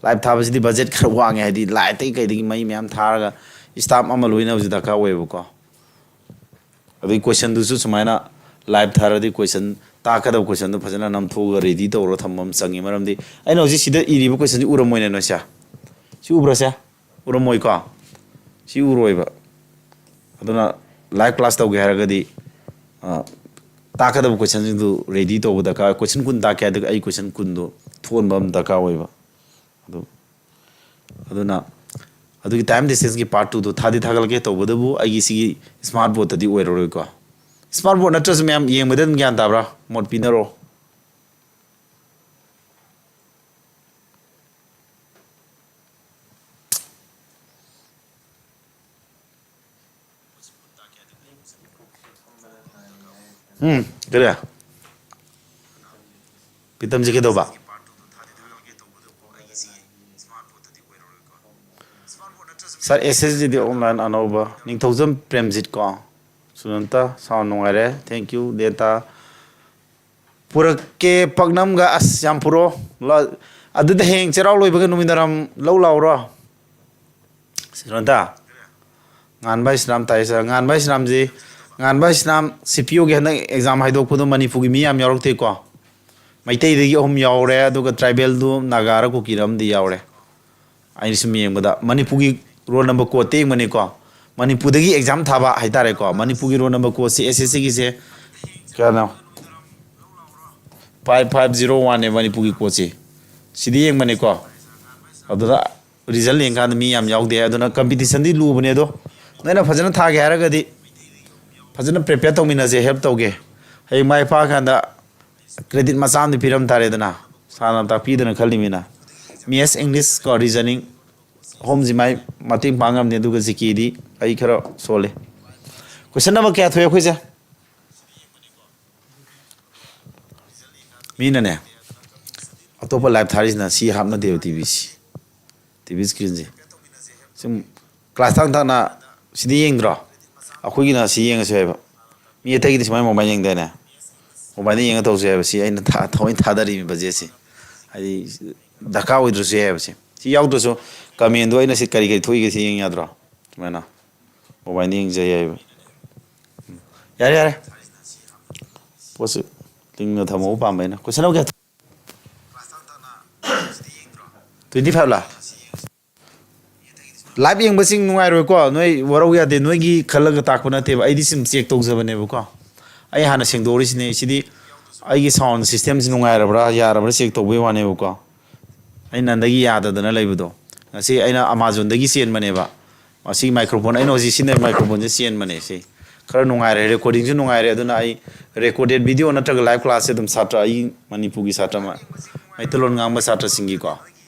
ꯂꯥꯏꯚ ꯊꯥꯕꯁꯤꯗꯤ ꯕꯖꯦꯠ ꯈꯔ ꯋꯥꯡꯉꯦ, ꯍꯥꯏꯗꯤ ꯂꯥꯏꯠꯇꯒꯤ ꯀꯩꯗꯒꯤ ꯃꯩ ꯃꯌꯥꯝ ꯊꯥꯔꯒ ꯏꯁꯇꯥꯐ ꯑꯃ ꯂꯣꯏꯅꯕꯁꯨ ꯗꯔꯀꯥꯔ ꯑꯣꯏꯌꯦꯕꯀꯣ꯫ ꯑꯗꯩ ꯀꯣꯏꯁꯟꯗꯨꯁꯨ ꯁꯨꯃꯥꯏꯅ ꯂꯥꯏꯚ ꯊꯥꯔꯗꯤ ꯀꯣꯏꯁꯟ, ꯇꯥꯛꯀꯗꯕ ꯀꯣꯏꯁꯟꯗꯨ ꯐꯖꯅ ꯅꯝꯊꯣꯛꯑꯒ ꯔꯦꯗꯤ ꯇꯧꯔꯒ ꯊꯝꯕ ꯑꯃ ꯆꯪꯉꯤ꯫ ꯃꯔꯝꯗꯤ ꯑꯩꯅ ꯍꯧꯖꯤꯛ ꯁꯤꯗ ꯏꯔꯤꯕ ꯀꯣꯏꯁꯟꯁꯤ ꯎꯔꯝꯃꯣꯏꯅꯦ ꯅꯣꯏꯁꯦ꯫ ꯁꯤ ꯎꯕ꯭ꯔꯥ ꯁꯦ? ꯎꯔꯝꯃꯣꯏꯀꯣ? ꯁꯤ ꯎꯔꯣꯏꯕ꯫ ꯑꯗꯨꯅ ꯂꯥꯏꯚ ꯀ꯭ꯂꯥꯁ ꯇꯧꯒꯦ ꯍꯥꯏꯔꯒꯗꯤ, ꯑ, ꯇꯥꯛꯀꯗꯕ ꯀꯣꯏꯁꯟꯁꯤꯡꯗꯨ ꯔꯦꯗꯤ ꯇꯧꯕ ꯗꯔꯀꯥꯔ ꯑꯣꯏ꯫ ꯀꯣꯏꯁꯟ ꯀꯨꯟ ꯇꯥꯛꯀꯦ ꯍꯥꯏꯔꯒꯗꯤ ꯑꯩ ꯀꯣꯏꯁꯟ ꯀꯨꯟꯗꯣ ꯊꯣꯟꯕ ꯑꯃ ꯗꯔꯀꯥꯔ ꯑꯣꯏꯕ꯫ ꯑꯗꯨ, ꯑꯗꯨꯅ ꯑꯗꯨꯒꯤ ꯇꯥꯏꯝ ꯗꯤꯁꯇꯦꯟꯁꯀꯤ ꯄꯥꯔꯠ ꯇꯨꯗꯣ ꯊꯥꯗꯤ ꯊꯥꯒꯠꯂꯛꯀꯦ, ꯇꯧꯕꯇꯕꯨ ꯑꯩꯒꯤ ꯁꯤꯒꯤ ꯁ꯭ꯃꯥꯔꯠ ꯕꯣꯔꯗꯇꯗꯤ ꯑꯣꯏꯔꯔꯣꯏꯀꯣ꯫ ꯁ꯭ꯃꯥꯔꯠ ꯕꯣꯔꯗ ꯅꯠꯇ꯭ꯔꯁꯨ ꯃꯌꯥꯝ ꯌꯦꯡꯕꯗ ꯑꯗꯨꯝ ꯒ꯭ꯌꯥꯟ ꯇꯥꯕ꯭ꯔꯥ? ꯃꯣꯠ ꯄꯤꯅꯔꯣ꯫ ꯎꯝ, ꯀꯔꯤ? ꯄꯤꯇꯝꯁꯦ ꯀꯩꯗꯧꯕ? ꯁꯥꯔ, ꯑꯦꯁ ꯑꯦꯁ ꯖꯤ ꯗꯤ ꯑꯣꯟꯂꯥꯏꯟ ꯑꯅꯧꯕ꯫ ꯅꯤꯡꯊꯧꯖꯝ ꯄ꯭ꯔꯦꯝꯖꯤꯠ ꯀꯣ? ꯁꯨꯅꯟꯇ, ꯁꯥꯎꯟ ꯅꯨꯡꯉꯥꯏꯔꯦ꯫ Thank you, ꯗꯦꯟꯇꯥ꯫ ꯄꯨꯔꯛꯀꯦ ꯄꯥꯛꯅꯝꯒ꯫ ꯑꯁ, ꯌꯥꯝ ꯄꯨꯔꯛꯑꯣ꯫ ꯂ-, ꯑꯗꯨꯗ ꯍꯌꯦꯡ ꯆꯩꯔꯥꯎ ꯂꯣꯏꯕꯒ ꯅꯨꯃꯤꯗꯥꯡ ꯋꯥꯏꯔꯝ ꯂꯧ ꯂꯥꯛꯎꯔꯣ? ꯁꯨꯅꯟꯇ? ꯉꯥꯟꯕ ꯏꯁꯂꯥꯝ ꯇꯥꯏ ꯁꯥꯔ꯫ ꯉꯥꯟꯕ ꯏꯁꯂꯥꯝꯁꯤ, ꯉꯥꯟꯕ ꯏꯁꯂꯥꯝ ꯁꯤ ꯄꯤ ꯑꯣꯒꯤ ꯍꯟꯗꯛ ꯑꯦꯛꯖꯥꯝ ꯍꯥꯏꯗꯣꯛꯄꯗꯣ ꯃꯅꯤꯄꯨꯔꯒꯤ ꯃꯤ ꯌꯥꯝ ꯌꯥꯎꯔꯛꯇꯦꯀꯣ꯫ ꯃꯩꯇꯩꯗꯒꯤ ꯑꯍꯨꯝ ꯌꯥꯎꯔꯦ, ꯑꯗꯨꯒ ꯇ꯭ꯔꯥꯏꯕꯦꯜꯗꯨ ꯅꯥꯒꯥꯔ ꯀꯨꯀꯤꯔ ꯑꯃꯗꯤ ꯌꯥꯎꯔꯦ꯫ ꯑꯩꯅ ꯁꯨꯝ ꯌꯦꯡꯕꯗ ꯃꯅꯤꯄꯨꯔꯒꯤ ꯔꯣꯜ ꯅꯝꯕꯔ ꯀꯣꯗꯇ ꯌꯦꯡꯕꯅꯤꯀꯣ꯫ ꯃꯅꯤꯄꯨꯔꯗꯒꯤ ꯑꯦꯛꯖꯥꯝ ꯊꯥꯕ ꯍꯥꯏꯇꯥꯔꯦꯀꯣ꯫ ꯃꯅꯤꯄꯨꯔꯒꯤ ꯔꯣꯜ ꯅꯝꯕꯔ ꯀꯣꯗꯁꯤ ꯑꯦꯁ ꯑꯦꯁ ꯁꯤꯒꯤꯁꯦ ꯀꯌꯥꯅꯣ? ꯐꯥꯏꯚ ꯐꯥꯏꯚ ꯖꯤꯔꯣ ꯋꯥꯟꯅꯦ ꯃꯅꯤꯄꯨꯔꯒꯤ ꯀꯣꯗꯁꯤ꯫ ꯁꯤꯗꯤ ꯌꯦꯡꯕꯅꯤꯀꯣ꯫ ꯑꯗꯨꯗ ꯔꯤꯖꯜ ꯌꯦꯡꯀꯥꯟꯗ ꯃꯤ ꯌꯥꯝ ꯌꯥꯎꯗꯦ꯫ ꯑꯗꯨꯅ ꯀꯝꯄꯤꯇꯤꯁꯟꯗꯤ ꯂꯨꯕꯅꯦ꯫ ꯑꯗꯣ ꯅꯣꯏꯅ ꯐꯖꯅ ꯊꯥꯒꯦ ꯍꯥꯏꯔꯒꯗꯤ ꯐꯖꯅ ꯄ꯭ꯔꯤꯄꯦꯌꯔ ꯇꯧꯃꯤꯟꯅꯁꯦ, ꯍꯦꯜꯞ ꯇꯧꯒꯦ꯫ ꯍꯌꯦꯡ ꯃꯥꯏ ꯄꯥꯛꯀꯥꯟꯗ ꯀ꯭ꯔꯦꯗꯤꯠ ꯃꯆꯥ ꯑꯃꯗꯤ ꯄꯤꯔꯝ ꯇꯥꯔꯦꯗꯅ, ꯁꯥꯔꯅ ꯇꯥꯛꯄꯤꯗꯅ ꯈꯜꯂꯤꯃꯤꯅ꯫ ꯃꯦꯠꯁ, ꯏꯪꯂꯤꯁ ꯀꯣ, ꯔꯤꯖꯅꯤꯡ ꯑꯍꯨꯝꯁꯤ ꯃꯥꯏ ꯃꯇꯦꯡ ꯄꯥꯡ ꯉꯝꯅꯤ꯫ ꯑꯗꯨꯒ ꯖꯤ ꯀꯦꯗꯤ ꯑꯩ ꯈꯔ ꯁꯣꯜꯂꯦ꯫ ꯀꯣꯏꯁꯟ ꯅꯝꯕꯔ ꯀꯌꯥ ꯊꯣꯛꯑꯦ ꯑꯩꯈꯣꯏꯁꯦ? ꯃꯤꯅꯅꯦ ꯑꯇꯣꯞꯄ ꯂꯥꯏꯞ ꯊꯥꯔꯤꯁꯤꯅ ꯁꯤ ꯍꯥꯞꯅꯗꯦꯕ, ꯇꯤ ꯚꯤꯁꯤ, ꯇꯤ ꯚꯤ ꯏꯁꯀ꯭ꯔꯤꯟꯁꯦ꯫ ꯁꯨꯝ ꯀ꯭ꯂꯥꯁ ꯊꯥꯡ ꯊꯥꯡꯅ ꯁꯤꯗꯤ ꯌꯦꯡꯗ꯭ꯔꯣ? ꯑꯩꯈꯣꯏꯒꯤꯅ ꯁꯤ ꯌꯦꯡꯉꯁꯨ ꯍꯥꯏꯕ꯫ ꯃꯤ ꯑꯇꯩꯒꯤꯗꯤ ꯁꯨꯃꯥꯏꯅ ꯃꯣꯕꯥꯏꯜ ꯌꯦꯡꯗꯥꯏꯅꯦ? ꯃꯣꯕꯥꯏꯜꯗ ꯌꯦꯡꯉ ꯇꯧꯁꯨ ꯍꯥꯏꯕ꯫ ꯁꯤ ꯑꯩꯅ ꯊꯥ- ꯊꯑꯣꯏꯅ ꯊꯥꯗꯔꯤꯕ ꯕꯖꯦꯠꯁꯦ꯫ ꯍꯥꯏꯗꯤ ꯗꯔꯀꯥꯔ ꯑꯣꯏꯗ꯭ꯔꯁꯨ ꯌꯥꯏ ꯍꯥꯏꯕꯁꯦ꯫ ꯁꯤ ꯌꯥꯎꯗ꯭ꯔꯁꯨ ꯀꯃꯦꯟꯗꯣ ꯑꯩꯅ ꯁꯤ ꯀꯔꯤ ꯀꯔꯤ ꯊꯣꯛꯏꯒꯦ ꯁꯤ ꯌꯦꯡ ꯌꯥꯗ꯭ꯔꯣ? ꯁꯨꯃꯥꯏꯅ ꯃꯣꯕꯥꯏꯜꯗ ꯌꯦꯡꯖꯩ ꯍꯥꯏꯕ꯫ ꯎꯝ꯫ ꯌꯥꯔꯦ, ꯌꯥꯔꯦ꯫ ꯄꯣꯠꯁꯦ ꯂꯤꯡꯅ ꯊꯝꯍꯧꯕ ꯄꯥꯝꯕ ꯑꯩꯅ꯫ ꯀꯣꯏꯁꯟ ꯅꯝꯕꯔ ꯀꯌꯥ? ꯇ꯭ꯋꯦꯟꯇꯤ ꯐꯥꯏꯚ ꯂꯥ? ꯂꯥꯏꯚ ꯌꯦꯡꯕꯁꯤꯡ ꯅꯨꯡꯉꯥꯏꯔꯣꯏꯀꯣ, ꯅꯣꯏ ꯋꯥꯔꯧ ꯌꯥꯗꯦ, ꯅꯣꯏꯒꯤ ꯈꯜꯂꯒ ꯇꯥꯛꯄ ꯅꯠꯇꯦꯕ, ꯑꯩꯗꯤ ꯁꯨꯝ ꯆꯦꯛ ꯇꯧꯖꯕꯅꯦꯕꯀꯣ꯫ ꯑꯩ ꯍꯥꯟꯅ ꯁꯦꯡꯗꯣꯛꯎꯔꯤꯁꯤꯅꯦ꯫ ꯁꯤꯗꯤ ꯑꯩꯒꯤ ꯁꯥꯎꯟ ꯁꯤꯁꯇꯦꯝꯁꯤ ꯅꯨꯡꯉꯥꯏꯔꯕ꯭ꯔꯥ ꯌꯥꯔꯕ꯭ꯔꯥ ꯆꯦꯛ ꯇꯧꯕꯒꯤ ꯋꯥꯅꯦꯕꯀꯣ꯫ ꯑꯩ ꯅꯍꯥꯟꯗꯒꯤ ꯌꯥꯗꯗꯅ ꯂꯩꯕꯗꯣ, ꯉꯁꯤ ꯑꯩꯅ ꯑꯃꯥꯖꯣꯟꯗꯒꯤ ꯆꯦꯟꯕꯅꯦꯕ꯫ ꯃꯁꯤꯒꯤ ꯃꯥꯏꯀ꯭ꯔꯣꯐꯣꯟ, ꯑꯩꯅ ꯍꯧꯖꯤꯛ ꯁꯤꯖꯤꯟꯅꯔꯤꯕ ꯃꯥꯏꯀ꯭ꯔꯣꯐꯣꯟꯁꯦ ꯆꯦꯟꯕꯅꯦ꯫ ꯁꯤ ꯈꯔ ꯅꯨꯡꯉꯥꯏꯔꯦ, ꯔꯦꯀꯣꯔꯗꯤꯡꯁꯨ ꯅꯨꯡꯉꯥꯏꯔꯦ꯫ ꯑꯗꯨꯅ ꯑꯩ ꯔꯦꯀꯣꯔꯗꯦꯠ ꯚꯤꯗꯤꯑꯣ ꯅꯠꯇ꯭ꯔꯒ ꯂꯥꯏꯚ ꯀ꯭ꯂꯥꯁꯁꯦ ꯑꯗꯨꯝ ꯁꯥꯇ꯭ꯔ, ꯑꯩ ꯃꯅꯤꯄꯨꯔꯒꯤ ꯁꯥꯇ꯭ꯔ ꯃ-, ꯃꯩꯇꯩꯂꯣꯟ ꯉꯥꯡꯕ ꯁꯥꯇ꯭ꯔꯁꯤꯡꯒꯤꯀꯣ,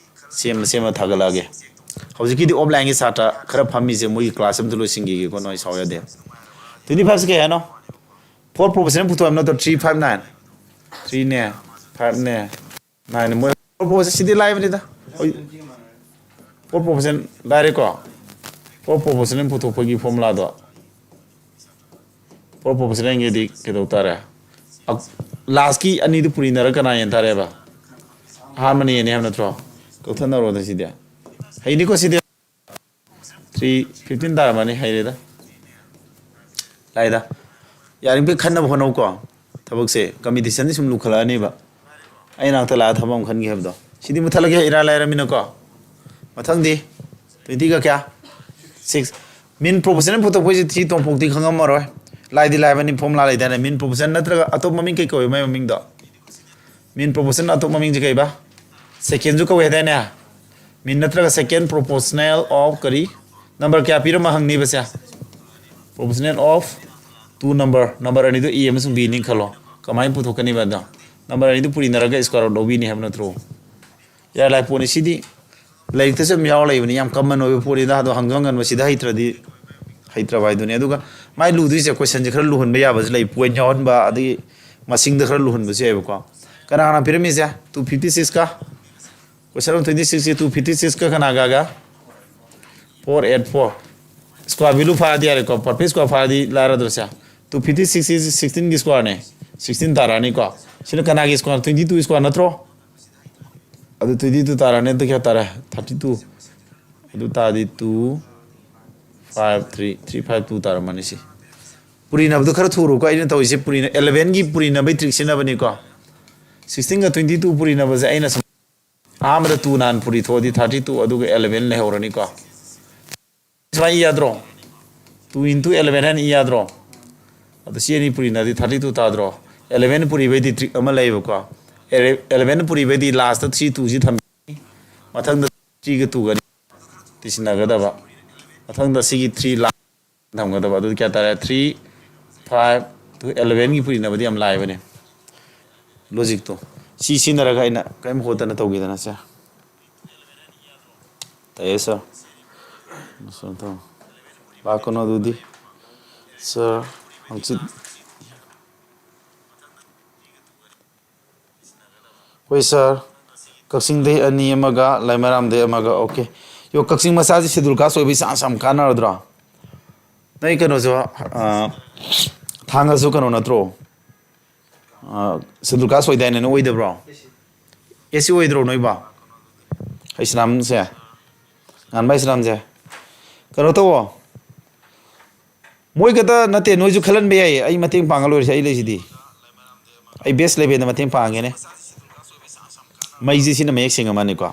ꯁꯦꯝꯅ ꯁꯦꯝꯅ ꯊꯥꯒꯠꯂꯛꯑꯒꯦ꯫ ꯍꯧꯖꯤꯛꯀꯤꯗꯤ ꯑꯣꯐꯂꯥꯏꯟꯒꯤ ꯁꯥꯇ꯭ꯔ ꯈꯔ ꯐꯝꯃꯤꯁꯦ ꯃꯣꯏꯒꯤ ꯀ꯭ꯂꯥꯁ ꯑꯝꯇ ꯂꯣꯏꯁꯤꯟꯈꯤꯒꯦꯀꯣ, ꯅꯣꯏ ꯁꯥꯎ ꯌꯥꯗꯦ꯫ ꯇ꯭ꯋꯦꯟꯇꯤ ꯐꯥꯏꯚꯁꯦ ꯀꯩ ꯍꯥꯏꯅꯣ? ꯐꯣꯔ ꯄ꯭ꯔꯣꯄꯣꯁꯦꯁꯟ ꯄꯨꯊꯣꯛꯑꯦ ꯅꯠꯇ꯭ꯔꯣ? Three five nine. ꯊ꯭ꯔꯤꯅꯦ, ꯐꯥꯏꯚꯅꯦ, ꯅꯥꯏꯟꯅꯦ꯫ ꯃꯣꯏ ꯐꯣꯔ ꯄ꯭ꯔꯣꯄꯣꯁꯦꯁꯟ ꯁꯤꯗꯤ ꯂꯥꯏꯕꯅꯤꯗ꯫ ꯍꯣꯏ꯫ ꯐꯣꯔ ꯄ꯭ꯔꯣꯄꯣꯁꯦꯁꯟ ꯂꯥꯏꯔꯦꯀꯣ? ꯐꯣꯔ ꯄ꯭ꯔꯣꯄꯣꯁꯦꯁꯟ ꯄꯨꯊꯣꯛꯄꯒꯤ ꯐꯣꯔꯃꯨꯂꯥꯗꯣ꯫ ꯐꯣꯔ ꯄ꯭ꯔꯣꯄꯣꯁꯦꯁꯟꯒꯤꯗꯤ ꯀꯩꯗꯧ ꯇꯥꯔꯦ? ꯑ-, ꯂꯥꯁꯀꯤ ꯑꯅꯤꯗꯨ ꯄꯨꯔꯤꯅꯔ ꯀꯅꯥ ꯌꯦꯟ ꯇꯥꯔꯦꯕ? ꯑꯍꯥꯟꯕꯅ ꯌꯦꯟꯅꯤ ꯍꯥꯏꯕ ꯅꯠꯇ꯭ꯔꯣ? ꯀꯛꯊꯠꯅꯔꯣꯗ ꯁꯤꯗꯤ꯫ ꯍꯩꯅꯤꯀꯣ ꯁꯤꯗꯤ꯫ ꯊ꯭ꯔꯤ ꯐꯤꯐꯇꯤꯟ ꯇꯥꯔꯝꯃꯅꯤ, ꯍꯩꯔꯦꯗ꯫ ꯂꯥꯏꯗ꯫ ꯌꯥꯔꯤꯃꯈꯩ ꯈꯟꯅꯕ ꯍꯣꯠꯅꯧꯀꯣ꯫ ꯊꯕꯛꯁꯦ, ꯀꯝꯄꯤꯇꯤꯁꯟꯗꯤ ꯁꯨꯝ ꯂꯨꯈꯠꯂꯛꯑꯅꯦꯕ꯫ ꯑꯩ ꯅꯥꯛꯇ ꯂꯥꯛꯑ ꯊꯕꯛ ꯑꯃ ꯈꯟꯒꯦ ꯍꯥꯏꯕꯗꯣ꯫ ꯁꯤꯗꯤ ꯃꯨꯠꯊꯠꯂꯒꯦ, ꯏꯔꯥꯏ ꯂꯥꯏꯔꯃꯤꯅꯀꯣ꯫ ꯃꯊꯪꯗꯤ ꯇ꯭ꯋꯦꯟꯇꯤꯒ ꯀꯌꯥ? ꯁꯤꯛꯁ꯫ ꯃꯤꯟ ꯄ꯭ꯔꯣꯄꯣꯁꯦꯁꯟ ꯄꯨꯊꯣꯛꯄꯩꯁꯦ ꯁꯤ ꯇꯣꯝꯄꯣꯛꯇꯤ ꯈꯪꯉꯝꯃꯔꯣꯏ꯫ ꯂꯥꯏꯗꯤ ꯂꯥꯏꯕꯅꯤ, ꯐꯣꯔꯃꯨꯂꯥ ꯂꯩꯗꯥꯏꯅꯦ? ꯃꯤꯟ ꯄ꯭ꯔꯣꯄꯣꯁꯦꯁꯟ ꯅꯠꯇ꯭ꯔꯒ ꯑꯇꯣꯞꯄ ꯃꯃꯤꯡ ꯀꯩ ꯀꯧꯏ ꯃꯥꯏ ꯃꯃꯤꯡꯗꯣ? ꯃꯤꯟ ꯄ꯭ꯔꯣꯄꯣꯁꯦꯁꯟ ꯑꯇꯣꯞꯄ ꯃꯃꯤꯡꯁꯦ ꯀꯩꯕ? ꯁꯦꯀꯦꯟꯁꯨ ꯀꯧꯏ ꯍꯥꯏꯗꯥꯏꯅꯦ? ꯃꯤꯟ ꯅꯠꯇ꯭ꯔꯒ ꯁꯦꯀꯦꯟ ꯄ꯭ꯔꯣꯄꯣꯁꯅꯦꯜ ꯑꯣꯐ ꯀꯔꯤ? Number ꯀꯌꯥ ꯄꯤꯔꯝꯃ ꯍꯪꯅꯤꯕꯁꯦ? Proportional of two number, number ꯑꯅꯤꯗꯣ A ꯑꯃꯁꯨꯡ B ꯅꯤ ꯈꯜꯂꯣ꯫ ꯀꯃꯥꯏꯅ ꯄꯨꯊꯣꯛꯀꯅꯤꯕ ꯑꯗꯣ? Number ꯑꯅꯤꯗꯨ ꯄꯨꯔꯤꯅꯔꯒ square root ꯂꯧꯕꯤꯅꯤ ꯍꯥꯏꯕ ꯅꯠꯇ꯭ꯔꯣ? ꯌꯥꯔꯦ, ꯂꯥꯏ ꯄꯣꯠꯅꯤ ꯁꯤꯗꯤ꯫ ꯂꯥꯏꯔꯤꯛꯇꯁꯨ ꯑꯗꯨꯝ ꯌꯥꯎꯔ ꯂꯩꯕꯅꯤ, ꯌꯥꯝ common ꯑꯣꯏꯕ ꯄꯣꯠꯅꯤꯗ꯫ ꯑꯗꯣ ꯍꯪꯁꯨ ꯍꯪꯒꯟꯕ, ꯁꯤꯗ ꯍꯩꯇ꯭ꯔꯗꯤ ꯍꯩꯇ꯭ꯔꯕ ꯍꯥꯏꯗꯨꯅꯤ꯫ ꯑꯗꯨꯒ ꯃꯥꯏ ꯂꯨꯗꯣꯏꯁꯦ, questionꯁꯦ ꯈꯔ ꯂꯨꯍꯟꯕ ꯌꯥꯕꯁꯨ ꯂꯩ, point ꯌꯥꯎꯍꯟꯕ, ꯑꯗꯒꯤ ꯃꯁꯤꯡꯗ ꯈꯔ ꯂꯨꯍꯟꯕꯁꯨ ꯌꯥꯏꯕꯀꯣ꯫ ꯀꯅꯥ ꯀꯅꯥ ꯄꯤꯔꯝꯃꯤꯁꯦ? Two fifty sixꯀ, question number twenty sixꯁꯦ two fifty sixꯀ ꯀꯅꯥꯒꯒ? Four eight four꯫ Square value ꯐꯥꯔꯗꯤ ꯌꯥꯔꯦꯀꯣ, perfect square ꯐꯥꯔꯗꯤ ꯂꯥꯏꯔꯗ꯭ꯔꯣꯁꯦ? Two fifty six is sixteenꯒꯤ squareꯅꯦ, sixteen ꯇꯥꯔꯛꯑꯅꯤꯀꯣ꯫ ꯁꯤꯅ ꯀꯅꯥꯒꯤ square? Twenty two square ꯅꯠꯇ꯭ꯔꯣ? ꯑꯗꯨ twenty two ꯇꯥꯔꯛꯑꯅꯤ꯫ ꯑꯗꯨ ꯀꯌꯥ ꯇꯥꯔꯦ? Thirty two꯫ ꯑꯗꯨ ꯇꯥꯔꯗꯤ two five three, three five two ꯇꯥꯔꯝꯃꯅꯤ ꯁꯤ꯫ ꯄꯨꯔꯤꯅꯕꯗꯣ ꯈꯔ ꯊꯨꯔꯣꯀꯣ, ꯑꯩꯅ ꯇꯧꯔꯤꯁꯦ ꯄꯨꯔꯤꯅ-, elevenꯒꯤ ꯄꯨꯔꯤꯅꯕꯩ trick ꯁꯤꯖꯤꯟꯅꯕꯅꯤꯀꯣ꯫ Sixteenꯒ twenty two ꯄꯨꯔꯤꯅꯕꯁꯦ ꯑꯩꯅ ꯁꯨꯝ ꯑꯍꯥꯟꯕꯗ two ꯅꯍꯥꯟ ꯄꯨꯔꯤ ꯊꯣꯛꯑꯗꯤ thirty two, ꯑꯗꯨꯒ eleven ꯂꯩꯍꯧꯔꯅꯤꯀꯣ꯫ ꯁꯨꯃꯥꯏꯅ ꯏ ꯌꯥꯗ꯭ꯔꯣ? Two into eleven ꯍꯥꯏꯅ ꯏ ꯌꯥꯗ꯭ꯔꯣ? ꯑꯗꯣ ꯁꯤ ꯑꯅꯤ ꯄꯨꯔꯤꯅꯗꯤ thirty two ꯇꯥꯗ꯭ꯔꯣ? Eleven ꯄꯨꯔꯤꯕꯩꯗꯤ trick ꯑꯃ ꯂꯩꯌꯦꯕꯀꯣ꯫ Ele-, eleven ꯄꯨꯔꯤꯕꯩꯗꯤ lastꯇ three twoꯁꯤ ꯊꯝꯃꯤ, ꯃꯊꯪꯗ threeꯒ twogꯅꯤ ꯇꯤꯁꯤꯟꯅꯒꯗꯕ꯫ ꯃꯊꯪꯗ ꯁꯤꯒꯤ three last ꯊꯝꯒꯗꯕ꯫ ꯑꯗꯨꯗꯤ ꯀꯌꯥ ꯇꯥꯔꯦ? Three five꯫ Elevenꯒꯤ ꯄꯨꯔꯤꯅꯕꯗꯤ ꯌꯥꯝ ꯂꯥꯏꯕꯅꯦ logicꯇꯣ꯫ ꯁꯤ ꯁꯤꯖꯤꯟꯅꯔꯒ ꯑꯩꯅ ꯀꯔꯤꯝ ꯍꯣꯠꯇꯅ ꯇꯧꯒꯦꯗꯅ ꯁꯦ꯫ ꯇꯥꯏꯌꯦ sir꯫ ꯂꯥꯛꯀꯅꯨ ꯑꯗꯨꯗꯤ꯫ Sir, ꯍꯪꯆꯤꯠ꯫ ꯍꯣꯏ sir, ꯀꯛꯆꯤꯡꯗꯩ ꯑꯅꯤ ꯑꯃꯒ ꯂꯩꯃꯔꯥꯝꯗꯩ ꯑꯃꯒ꯫ Okay꯫ ꯌꯣ, ꯀꯛꯆꯤꯡ ꯃꯆꯥꯁꯤ schedule caste ꯑꯣꯏꯕꯒꯤ chance ꯌꯥꯝ ꯀꯥꯟꯅꯔꯗ꯭ꯔꯣ? ꯅꯣꯏ ꯀꯩꯅꯣꯁꯨ, ꯑ, ꯊꯥꯡꯒꯁꯨ ꯀꯩꯅꯣ ꯅꯠꯇ꯭ꯔꯣ? ꯑ, schedule caste ꯑꯣꯏꯗꯥꯏꯅꯦ? ꯅꯣꯏ ꯑꯣꯏꯗꯕ꯭ꯔꯣ? S C ꯑꯣꯏꯗ꯭ꯔꯣ ꯅꯣꯏꯕꯣ? ꯍꯩꯁꯅꯥꯝꯁꯦ, ꯉꯥꯟꯕ ꯍꯩꯁꯅꯥꯝꯁꯦ꯫ ꯀꯩꯅꯣ ꯇꯧꯋꯣ, ꯃꯣꯏ ꯈꯛꯇ ꯅꯠꯇꯦ, ꯅꯣꯏꯁꯨ ꯈꯜꯍꯟꯕ ꯌꯥꯏꯌꯦ꯫ ꯑꯩ ꯃꯇꯦꯡ ꯄꯥꯡꯉ ꯂꯣꯏꯔꯦ, ꯑꯩ ꯂꯩꯁꯤꯗꯤ꯫ ꯑꯩ best elevenꯗ ꯃꯇꯦꯡ ꯄꯥꯡꯒꯦꯅꯦ꯫ ꯃꯩꯁꯦ ꯁꯤꯅ ꯃꯌꯦꯛ ꯁꯦꯡꯉ ꯃꯥꯅꯤꯀꯣ꯫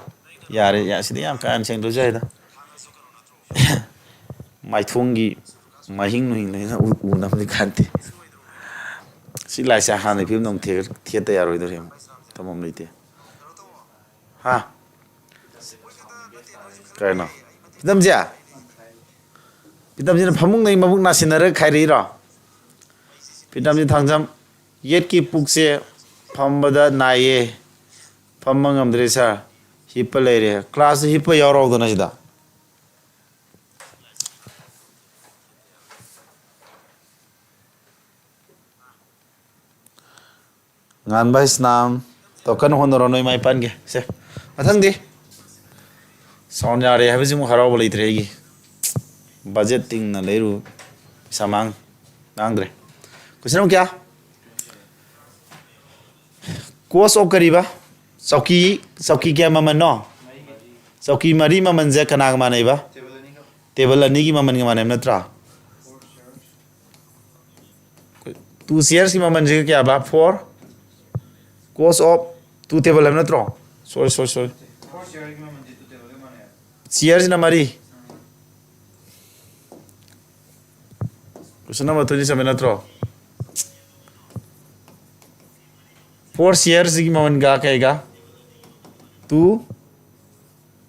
ꯌꯥꯔꯦ, ꯌꯥ-, ꯁꯤꯗꯤ ꯌꯥꯝ ꯀꯥ ꯍꯦꯟꯅ ꯁꯦꯡꯗ꯭ꯔꯁꯨ ꯌꯥꯏꯗ꯫ ꯃꯥꯏꯊꯣꯡꯒꯤ ꯃꯍꯤꯡ ꯅꯨꯍꯤꯡ ꯂꯩꯅ ꯎ-, ꯎꯅꯕꯗꯤ ꯀꯥꯟꯗꯦ꯫ ꯁꯤ ꯂꯥꯏꯁꯦ ꯍꯥꯟꯅꯒꯤ ꯐꯤꯕꯝꯗ ꯑꯃꯨꯛ ꯊꯦ-, ꯊꯦꯠꯇ ꯌꯥꯔꯣꯏꯗꯧꯔꯤ ꯑꯃꯨꯛ꯫ ꯊꯝꯐꯝ ꯂꯩꯇꯦ꯫ ꯍꯥ? ꯀꯩꯅꯣ? ꯐꯤꯂꯝꯁꯦ? ꯄꯤꯇꯝꯁꯤꯅ ꯐꯃꯨꯡꯗꯒꯤ ꯃꯕꯨꯛ ꯅꯥꯁꯤꯟꯅꯔꯒ ꯈꯥꯏꯔꯛꯏꯔꯣ? ꯄꯤꯇꯝꯁꯤ ꯊꯥꯡꯖꯝ, "ꯌꯦꯠꯀꯤ ꯄꯨꯛꯁꯦ ꯐꯝꯕꯗ ꯅꯥꯏꯌꯦ, ꯐꯝꯕ ꯉꯝꯗ꯭ꯔꯦ ꯁꯥꯔ, ꯍꯤꯞꯄ ꯂꯩꯔꯦ"꯫ ꯀ꯭ꯂꯥꯁꯇ ꯍꯤꯞꯄ ꯌꯥꯎꯔꯛꯑꯣꯗꯅ ꯁꯤꯗ꯫ ꯉꯥꯟꯕ ꯏꯁꯅꯥꯝ, ꯇꯣꯀꯟ ꯍꯣꯠꯅꯔꯣ, ꯅꯣꯏ ꯃꯥꯏ ꯄꯥꯟꯒꯦ꯫ ꯁꯦ, ꯃꯊꯪꯗꯤ꯫ ꯁꯥꯎꯟ ꯌꯥꯔꯦ ꯍꯥꯏꯕꯁꯤꯃꯨꯛ ꯍꯔꯥꯎꯕ ꯂꯩꯇ꯭ꯔꯦ ꯑꯩꯒꯤ꯫ ꯕꯖꯦꯠ ꯇꯤꯡꯅ ꯂꯩꯔꯨ, ꯄꯩꯁꯥ ꯃꯥꯡ-, ꯃꯥꯡꯗ꯭ꯔꯦ꯫ ꯀꯣꯏꯁꯟ ꯅꯝꯕꯔ ꯀꯌꯥ? ꯀꯣꯁ ꯑꯣꯐ ꯀꯔꯤꯕ? ꯆꯧꯀꯤ, ꯆꯧꯀꯤ ꯀꯌꯥ ꯃꯃꯜꯅꯣ? ꯆꯧꯀꯤ ꯃꯔꯤ ꯃꯃꯜꯁꯦ ꯀꯅꯥꯒ ꯃꯥꯟꯅꯩꯕ? ꯇꯦꯕꯜ ꯑꯅꯤꯒꯤ ꯃꯃꯜꯒ ꯃꯥꯟꯅꯩꯕ ꯅꯠꯇ꯭ꯔꯥ? ꯇꯨ ꯆꯤꯌꯔꯁꯀꯤ ꯃꯃꯜꯁꯤꯒ ꯀꯌꯥꯕ? Four. Cost of two table ꯍꯥꯏꯕ ꯅꯠꯇ꯭ꯔꯣ? Sorry, sorry, sorry. ꯆꯤꯌꯔꯁꯤꯅ ꯃꯔꯤ꯫ ꯀꯣꯏꯁꯟ ꯅꯝꯕꯔ ꯇ꯭ꯋꯦꯟꯇꯤ ꯁꯚꯦꯟ ꯅꯠꯇ꯭ꯔꯣ? ꯐꯣꯔ ꯆꯤꯌꯔꯁꯤꯒꯤ ꯃꯃꯜꯒ ꯀꯩꯒ? ꯇꯨ,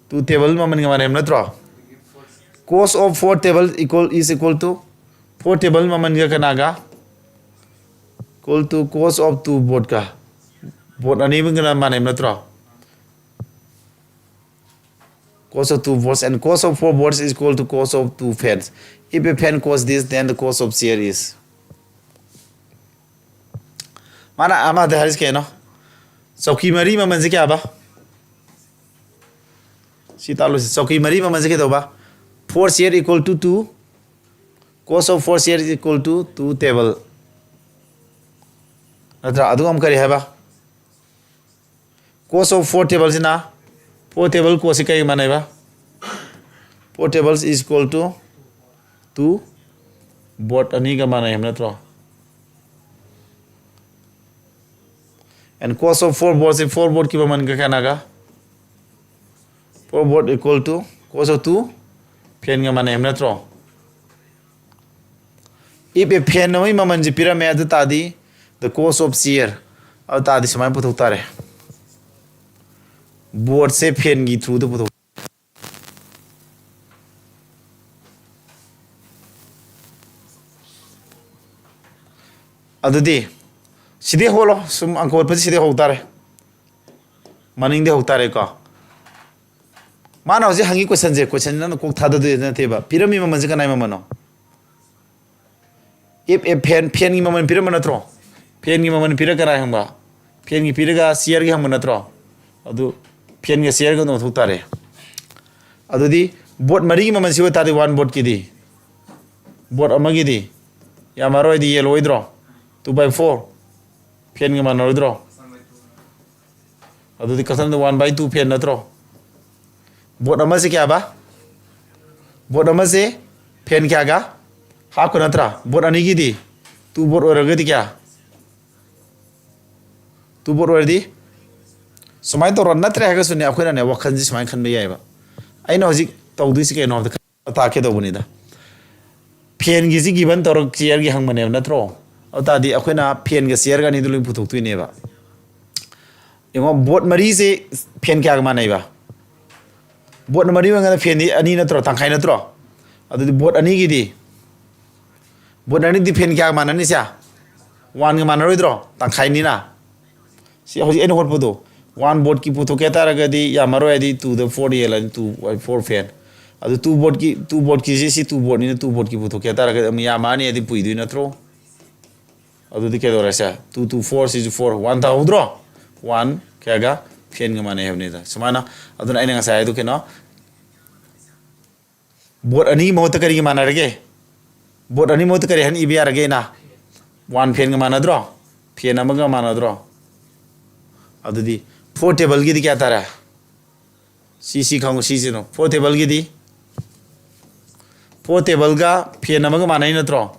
ꯇꯨ ꯇꯦꯕꯜ ꯃꯃꯜꯒ ꯃꯥꯟꯅꯩꯕ ꯅꯠꯇ꯭ꯔꯣ? Cost of four table equal, is equal to, four table ꯃꯃꯜꯒ ꯀꯅꯥꯒ? Equal to cost of two boardꯀ꯫ Board ꯑꯅꯤꯃꯛꯒꯅ ꯃꯥꯟꯅꯩꯕ ꯅꯠꯇ꯭ꯔꯣ? Cost of two boards and cost of four boards is equal to cost of two fans. If a fan costs this, then the cost of chair is. ꯃꯥꯅ ꯑꯃꯗ ꯍꯥꯏꯔꯤꯁꯤ ꯀꯩꯅꯣ? ꯆꯧꯀꯤ ꯃꯔꯤ ꯃꯃꯜꯁꯦ ꯀꯌꯥꯕ? ꯁꯤ ꯇꯥꯛꯂꯨꯁꯤ꯫ ꯆꯧꯀꯤ ꯃꯔꯤ ꯃꯃꯜꯁꯦ ꯀꯩꯗꯧꯕ? Four chair equal to two. Cost of four chair is equal to two table. ꯅꯠꯇ꯭ꯔꯥ? ꯑꯗꯨꯒ ꯑꯃꯨꯛ ꯀꯔꯤ ꯍꯥꯏꯕ? Cost of four tableꯁꯤꯅ, four table costꯁꯤ ꯀꯩꯒ ꯃꯥꯟꯅꯩꯕ? Four tables is equal to two board ꯑꯅꯤꯒ ꯃꯥꯟꯅꯩ ꯍꯥꯏꯕ ꯅꯠꯇ꯭ꯔꯣ? And cost of four boardꯁꯤ, four boardꯀꯤ ꯃꯃꯜꯒ ꯀꯅꯥꯒ? Four board equal to cost of two fanꯒ ꯃꯥꯟꯅꯩ ꯍꯥꯏꯕ ꯅꯠꯇ꯭ꯔꯣ? If a fan ꯑꯃꯒꯤ ꯃꯃꯜꯁꯤ ꯄꯤꯔꯝꯃꯦ, ꯑꯗꯨ ꯇꯥꯔꯗꯤ the cost of chair, ꯑꯗꯨ ꯇꯥꯔꯗꯤ ꯁꯨꯃꯥꯏꯅ ꯄꯨꯊꯣꯛ ꯇꯥꯔꯦ꯫ Boardꯁꯦ fanꯒꯤ throughꯗ ꯄꯨꯊꯣꯛ꯫ ꯑꯗꯨꯗꯤ ꯁꯤꯗꯤ ꯍꯣꯠꯂꯣ, ꯁꯨꯝ ꯑꯪꯀ ꯍꯣꯠꯄꯁꯤ ꯁꯤꯗꯤ ꯍꯧ ꯇꯥꯔꯦ, ꯃꯅꯤꯡꯗꯤ ꯍꯧ ꯇꯥꯔꯦꯀꯣ꯫ ꯃꯥꯅ ꯍꯧꯖꯤꯛ ꯍꯪꯉꯤ ꯀꯣꯏꯁꯟꯁꯦ, ꯀꯣꯏꯁꯟꯁꯦ ꯅꯪꯅ ꯀꯣꯛ ꯊꯥꯗꯗꯣꯏ ꯅꯠꯇꯦꯕ꯫ ꯄꯤꯔꯝꯃꯤ ꯃꯃꯜꯁꯦ ꯀꯅꯥꯏ ꯃꯃꯜꯅꯣ? ꯑꯦꯞ ꯑꯦꯞ ꯐꯦꯟ, ꯐꯦꯟꯒꯤ ꯃꯃꯜ ꯄꯤꯔꯝꯕ ꯅꯠꯇ꯭ꯔꯣ? ꯐꯦꯟꯒꯤ ꯃꯃꯜ ꯄꯤꯔꯒ ꯀꯅꯥꯏ ꯍꯪꯕ? ꯐꯦꯟꯒꯤ ꯄꯤꯔꯒ ꯆꯤꯌꯔꯒꯤ ꯍꯪꯕ ꯅꯠꯇ꯭ꯔꯣ? ꯑꯗꯨ ꯐꯦꯟꯒ ꯆꯤꯌꯔꯒ ꯑꯗꯨꯝ ꯂꯧꯊꯣꯛ ꯇꯥꯔꯦ꯫ ꯑꯗꯨꯗꯤ ꯕꯣꯠ ꯃꯔꯤꯒꯤ ꯃꯃꯜꯁꯤ ꯑꯣꯏꯇꯥꯔꯗꯤ ꯋꯥꯟ ꯕꯣꯠꯀꯤꯗꯤ, ꯕꯣꯠ ꯑꯃꯒꯤꯗꯤ ꯌꯥꯝꯃꯔꯣꯏꯗꯤ ꯌꯦꯜꯂꯣꯏꯗ꯭ꯔꯣ? Two by four ꯐꯦꯟꯒ ꯃꯥꯟꯅꯔꯣꯏꯗ꯭ꯔꯣ? ꯑꯗꯨꯗꯤ ꯀꯁꯟꯗ one by two ꯐꯦꯟ ꯅꯠꯇ꯭ꯔꯣ? ꯕꯣꯠ ꯑꯃꯁꯦ ꯀꯌꯥꯕ? ꯕꯣꯠ ꯑꯃꯁꯦ ꯐꯦꯟ ꯀꯌꯥꯒ? ꯍꯥꯞꯀ ꯅꯠꯇ꯭ꯔꯥ? ꯕꯣꯠ ꯑꯅꯤꯒꯤꯗꯤ, ꯇꯨ ꯕꯣꯠ ꯑꯣꯏꯔꯒꯗꯤ ꯀꯌꯥ? ꯇꯨ ꯕꯣꯠ ꯑꯣꯏꯔꯗꯤ ꯁꯨꯃꯥꯏꯅ ꯇꯧꯔꯣ꯫ ꯅꯠꯇ꯭ꯔꯦ ꯍꯥꯏꯔꯒꯁꯨꯅꯦ, ꯑꯩꯈꯣꯏꯅꯅꯦ, ꯋꯥꯈꯜꯁꯦ ꯁꯨꯃꯥꯏꯅ ꯈꯟꯕ ꯌꯥꯏꯑꯕ꯫ ꯑꯩꯅ ꯍꯧꯖꯤꯛ ꯇꯧꯗꯣꯏꯁꯤ ꯀꯩꯅꯣ ꯍꯥꯏꯕꯗ, ꯈꯟꯕ ꯇꯥꯛꯀꯦ ꯇꯧꯕꯅꯤꯗ꯫ ꯐꯦꯟꯒꯤꯁꯤ ꯒꯤꯕꯟ ꯇꯧꯔꯒ ꯆꯤꯌꯔꯒꯤ ꯍꯪꯕꯅꯦꯕ ꯅꯠꯇ꯭ꯔꯣ? ꯑꯗꯨ ꯇꯥꯔꯗꯤ ꯑꯩꯈꯣꯏꯅ ꯐꯦꯟꯒ ꯆꯤꯌꯔꯒ ꯑꯅꯤꯗꯨ ꯂꯣꯏ ꯄꯨꯊꯣꯛꯇꯣꯏꯅꯦꯕ꯫ ꯌꯦꯡꯉꯣ, ꯕꯣꯠ ꯃꯔꯤꯁꯦ ꯐꯦꯟ ꯀꯌꯥꯒ ꯃꯥꯟꯅꯩꯕ? ꯕꯣꯠ ꯃꯔꯤ ꯑꯣꯏꯔꯒꯅ ꯐꯦꯟꯗꯤ ꯑꯅꯤ ꯅꯠꯇ꯭ꯔꯣ? ꯇꯪꯈꯥꯏ ꯅꯠꯇ꯭ꯔꯣ? ꯑꯗꯨꯗꯤ ꯕꯣꯠ ꯑꯅꯤꯒꯤꯗꯤ, ꯕꯣꯠ ꯑꯅꯤꯗꯤ ꯐꯦꯟ ꯀꯌꯥꯒ ꯃꯥꯟꯅꯅꯤ ꯁꯦ? ꯋꯥꯟꯒ ꯃꯥꯟꯅꯔꯣꯏꯗ꯭ꯔꯣ? ꯇꯪꯈꯥꯏꯅꯤꯅ꯫ ꯁꯤ ꯍꯧꯖꯤꯛ ꯑꯩꯅ ꯍꯣꯠꯄꯗꯣ, ꯋꯥꯟ ꯕꯣꯠꯀꯤ ꯄꯨꯊꯣꯛꯀꯦ ꯍꯥꯏ ꯇꯥꯔꯒꯗꯤ ꯌꯥꯝꯃꯔꯣꯏ, ꯍꯥꯏꯗꯤ ꯇꯨꯗ ꯐꯣꯔ ꯌꯦꯜꯂꯅꯤ, ꯇꯨ ꯕꯥꯏ ꯐꯣꯔ ꯐꯦꯟ꯫ ꯑꯗꯨ ꯇꯨ ꯕꯣꯠꯀꯤ, ꯇꯨ ꯕꯣꯠꯀꯤꯁꯤ, ꯁꯤ ꯇꯨ ꯕꯣꯠꯅꯤꯅ ꯇꯨ ꯕꯣꯠꯀꯤ ꯄꯨꯊꯣꯛꯀꯦ ꯍꯥꯏ ꯇꯥꯔꯒꯗꯤ ꯑꯃꯨꯛ ꯌꯥꯝꯃꯛꯑꯅꯤ, ꯍꯥꯏꯗꯤ ꯄꯨꯏꯗꯣꯏ ꯅꯠꯇ꯭ꯔꯣ? ꯑꯗꯨꯗꯤ ꯀꯩꯗꯧꯔꯦ ꯁꯦ? ꯇꯨ ꯇꯨ ꯐꯣꯔ, ꯁꯤꯁꯨ ꯐꯣꯔ, ꯋꯥꯟ ꯇꯥꯍꯧꯗ꯭ꯔꯣ? ꯋꯥꯟ ꯀꯌꯥꯒ? ꯐꯦꯟꯒ ꯃꯥꯟꯅꯩ ꯍꯥꯏꯕꯅꯤꯗ꯫ ꯁꯨꯃꯥꯏꯅ, ꯑꯗꯨꯅ ꯑꯩꯅ ꯉꯁꯥꯏ ꯍꯥꯏꯗꯣ ꯀꯩꯅꯣ? ꯕꯣꯠ ꯑꯅꯤꯒꯤ ꯃꯍꯨꯠꯇ ꯀꯔꯤꯒꯤ ꯃꯥꯟꯅꯔꯒꯦ? ꯕꯣꯠ ꯑꯅꯤ ꯃꯍꯨꯠꯇ ꯀꯔꯤ ꯍꯥꯏꯅ ꯏꯕ ꯌꯥꯔꯒꯦ ꯑꯩꯅ? ꯋꯥꯟ ꯐꯦꯟꯒ ꯃꯥꯟꯅꯗ꯭ꯔꯣ? ꯐꯦꯟ ꯑꯃꯒ ꯃꯥꯟꯅꯗ꯭ꯔꯣ? ꯑꯗꯨꯗꯤ ꯐꯣꯔ ꯇꯦꯕꯜꯒꯤꯗꯤ ꯀꯌꯥ ꯇꯥꯔꯦ? ꯁꯤ, ꯁꯤ ꯈꯪꯉꯨ, ꯁꯤꯁꯤꯅꯣ꯫ ꯐꯣꯔ ꯇꯦꯕꯜꯒꯤꯗꯤ? ꯐꯣꯔ ꯇꯦꯕꯜꯒ ꯐꯦꯟ ꯑꯃꯒ ꯃꯥꯟꯅꯩ ꯅꯠꯇ꯭ꯔꯣ?